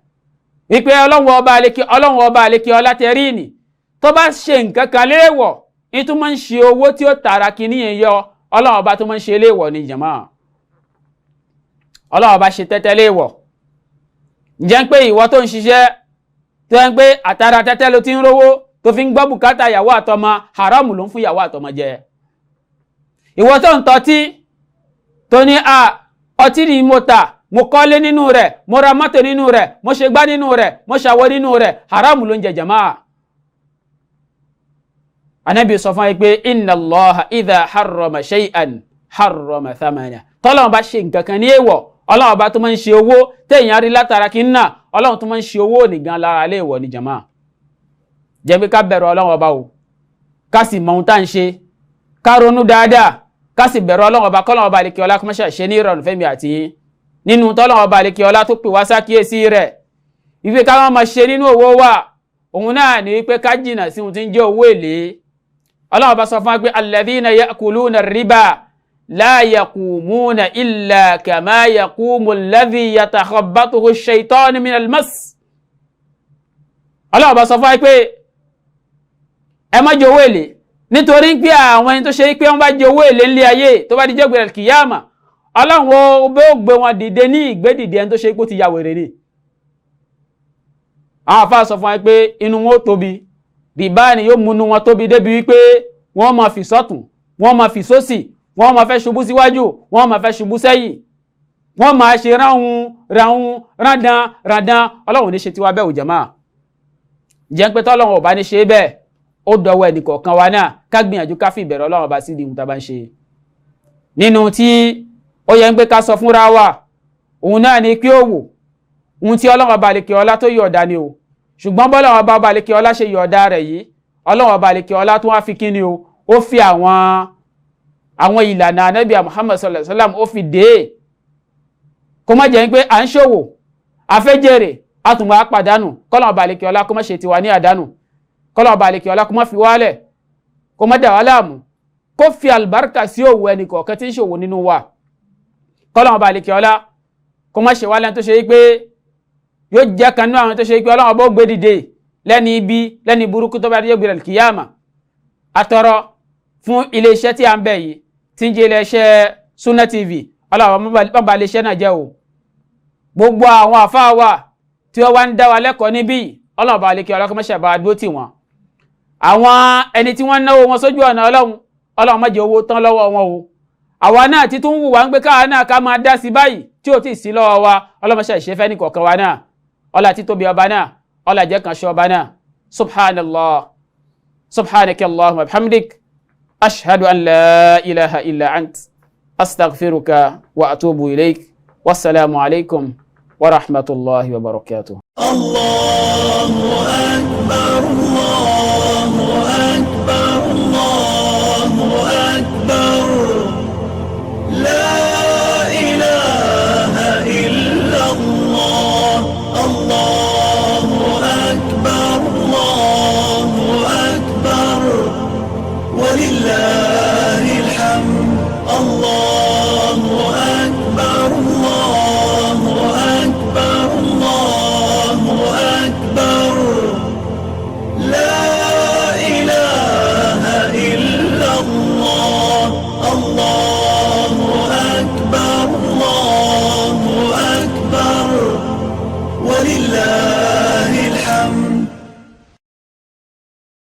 Wípé Ọlọ́run ọba àlekè, Ọlọ́run ọba àlekè ọlá tẹrí ni, tó bá ṣe nǹkan kan léèwọ̀, ní tó máa ń ṣe owó tí ó tààrà kìíní yẹn yọ, Ọlọ́run ọba tó máa ń ṣe léèwọ̀ ni jàmá. Ọlọ́run ọba ṣe tẹ́tẹ́ léèwọ̀. Ǹjẹ́ ń pé ìwọ tó ń ṣiṣẹ́ tó ń pé àtàrà tẹ́tẹ́ ló ti ń rówó tó fi ń gbọ́ bùkátà ìyàwó àtọmọ, haramu ló ń fún ìyàwó àtọmọ jẹ. Ìwọ tó ń tọ́tí tó ní a ọtí ni mo tà, mo kọ́lé nínú rẹ̀, mo ra mọ́tò nínú rẹ̀, mo ṣe gbá nínú rẹ̀, mo ṣàwọ́ nínú rẹ̀, haramu ló ń jẹ jàmá. Ànábì sọ fún wa pé inna Allaha idha harrama shay'an harrama thamana. Tọ́lọ́run bá ṣe nǹkan kan ní èèwọ̀, Ọlọ́run bá tó máa ń ṣe owó téèyàn rí látara kí ń nà, Ọlọ́run tó máa ń ṣe owó nìgan lára léèwọ̀ ní jàmá. Jẹ́ pé ká bẹ̀rù Ọlọ́run ọba o, ká sì mọ ohun tá à ń ṣe, ká ronú dáadáa, ká sì bẹ̀rù Ọlọ́run ọba, kọ́lọ́run ọba àlekè ọlá kó má ṣe ṣe ní ìrọ̀rùn fẹ́mi àti yín. Nínú tọ́lọ́run ọba àlekè ọlá tó pè wá sákìyèsí rẹ̀ wípé ká má máa ṣe nínú owó wa, òun náà ní wípé ká jìnnà sí ohun tí ń jẹ́ owó èlé. Ọlọ́run ọba sọ fún wa pé alladhina ya'kuluna riba la yaqumuna illa kama yaqumu alladhi yatakhabbathu ash-shaytanu minal mas. Ọlọ́run ọba sọ fún wa pé ẹ má jẹ owó èlé, nítorí pé àwọn ẹni tó ṣe pé wọ́n bá jẹ owó èlé ńlé ayé, tó bá di jẹ́ gbèrè kìyàmà, Ọlọ́run ó gbé wọn dìde ní ìgbédìde ẹni tó ṣe pé ó ti ya wèrè ni. Àwọn àfáà sọ fún wa pé inú wọn ó tóbi, rìbá ni yóò múnú wọn tóbi débi wípé wọ́n máa fi sọ́tún, wọ́n máa fi sósì, wọ́n máa fẹ́ ṣubú síwájú, wọ́n máa fẹ́ ṣubú sẹ́yìn, wọ́n máa ṣe ráhùn ráhùn rándan rándan. Ọlọ́run ní ṣe tiwa bẹ́ẹ̀ ò jàmáà. Jẹ́ pé tọ́lọ́run ò bá ní ṣe bẹ́ẹ̀, ó dọwọ́ ẹnìkọ̀ọ̀kan wa náà ká gbìyànjú ká fi ìbẹ̀rù Ọlọ́run ọba sí ìdí ohun tá a bá ń ṣe. Nínú tí ó yẹ ń pé ká sọ fúnra wa, òun náà ni pé òwò ohun tí Ọlọ́run ọba àlekè ọlá tó yọ̀ọ̀dá ni o. Ṣùgbọ́n bọ́lọ́run ọba àlekè ọlá ṣe yọ̀ọ̀dá rẹ̀ yìí, Ọlọ́run ọba àlekè ọlá tó wá fi kíni o, ó fi àwọn ìlànà Ànábì Muhammad sallallahu alaihi wasallam ó fi dé, kó má jẹ́ pé à ń ṣòwò afẹ́jèrè àtùmọ̀ àpàdánù. Kọ́lọ́run ọba àlekè ọlá kó má ṣe tiwa ní àdánù, kọ́lọ́run ọba àlekè ọlá kó má fi wálẹ̀, kó má dà wá láàmú, kó fi àlùbáríkà sí òwò ẹnì kọ̀ọ̀kan tí ń ṣòwò nínú wa. Kọ́lọ́run ọba àlekè ọlá kó má ṣe wá lẹ́nu tó ṣe pé yóò jẹ́ kan nínú àwọn tó ṣe pé Ọlọ́run ọba ó gbé dìde lẹ́ni ibi, lẹ́ni burúkú tó bá dé gbèrè kìyàmà. Àtọrọ fún iléeṣẹ́ tí a ń bẹ̀ yìí tí ń jẹ́ iléeṣẹ́ Sunna TV, Ọlọ́run má bà iléeṣẹ́ náà jẹ́ o. Gbogbo àwọn àfáà wa tí wọ́n wá ń dá wa lẹ́kọ̀ọ́ níbí, Ọlọ́run ọba àlekè ọlá kó má ṣe bá wa dúró tì wọ́n. Àwọn ẹni tí wọ́n náwó wọn sójú ọ̀nà Ọlọ́run, Ọlọ́run má jẹ́ owó tán lọ́wọ́ wọn o. Àwa náà ti tún wù wá ń gbé káwa náà ká máa dá sí báyìí tí ò tí ì sí lọ́wọ́ wa, Ọlọ́run má ṣe ìṣe fẹ́ nìkọ̀ọ̀kan wa náà. Ọlá títóbi ọba náà, ọlá jẹ́ kan ṣe ọba náà. Subhanallah, subhanaka Allahumma bihamdik, ashhadu an la ilaha illa ant, astaghfiruka wa atubu ilayk. Wasalaamu alaykum wa rahmatulahi wa barakatuh. الله.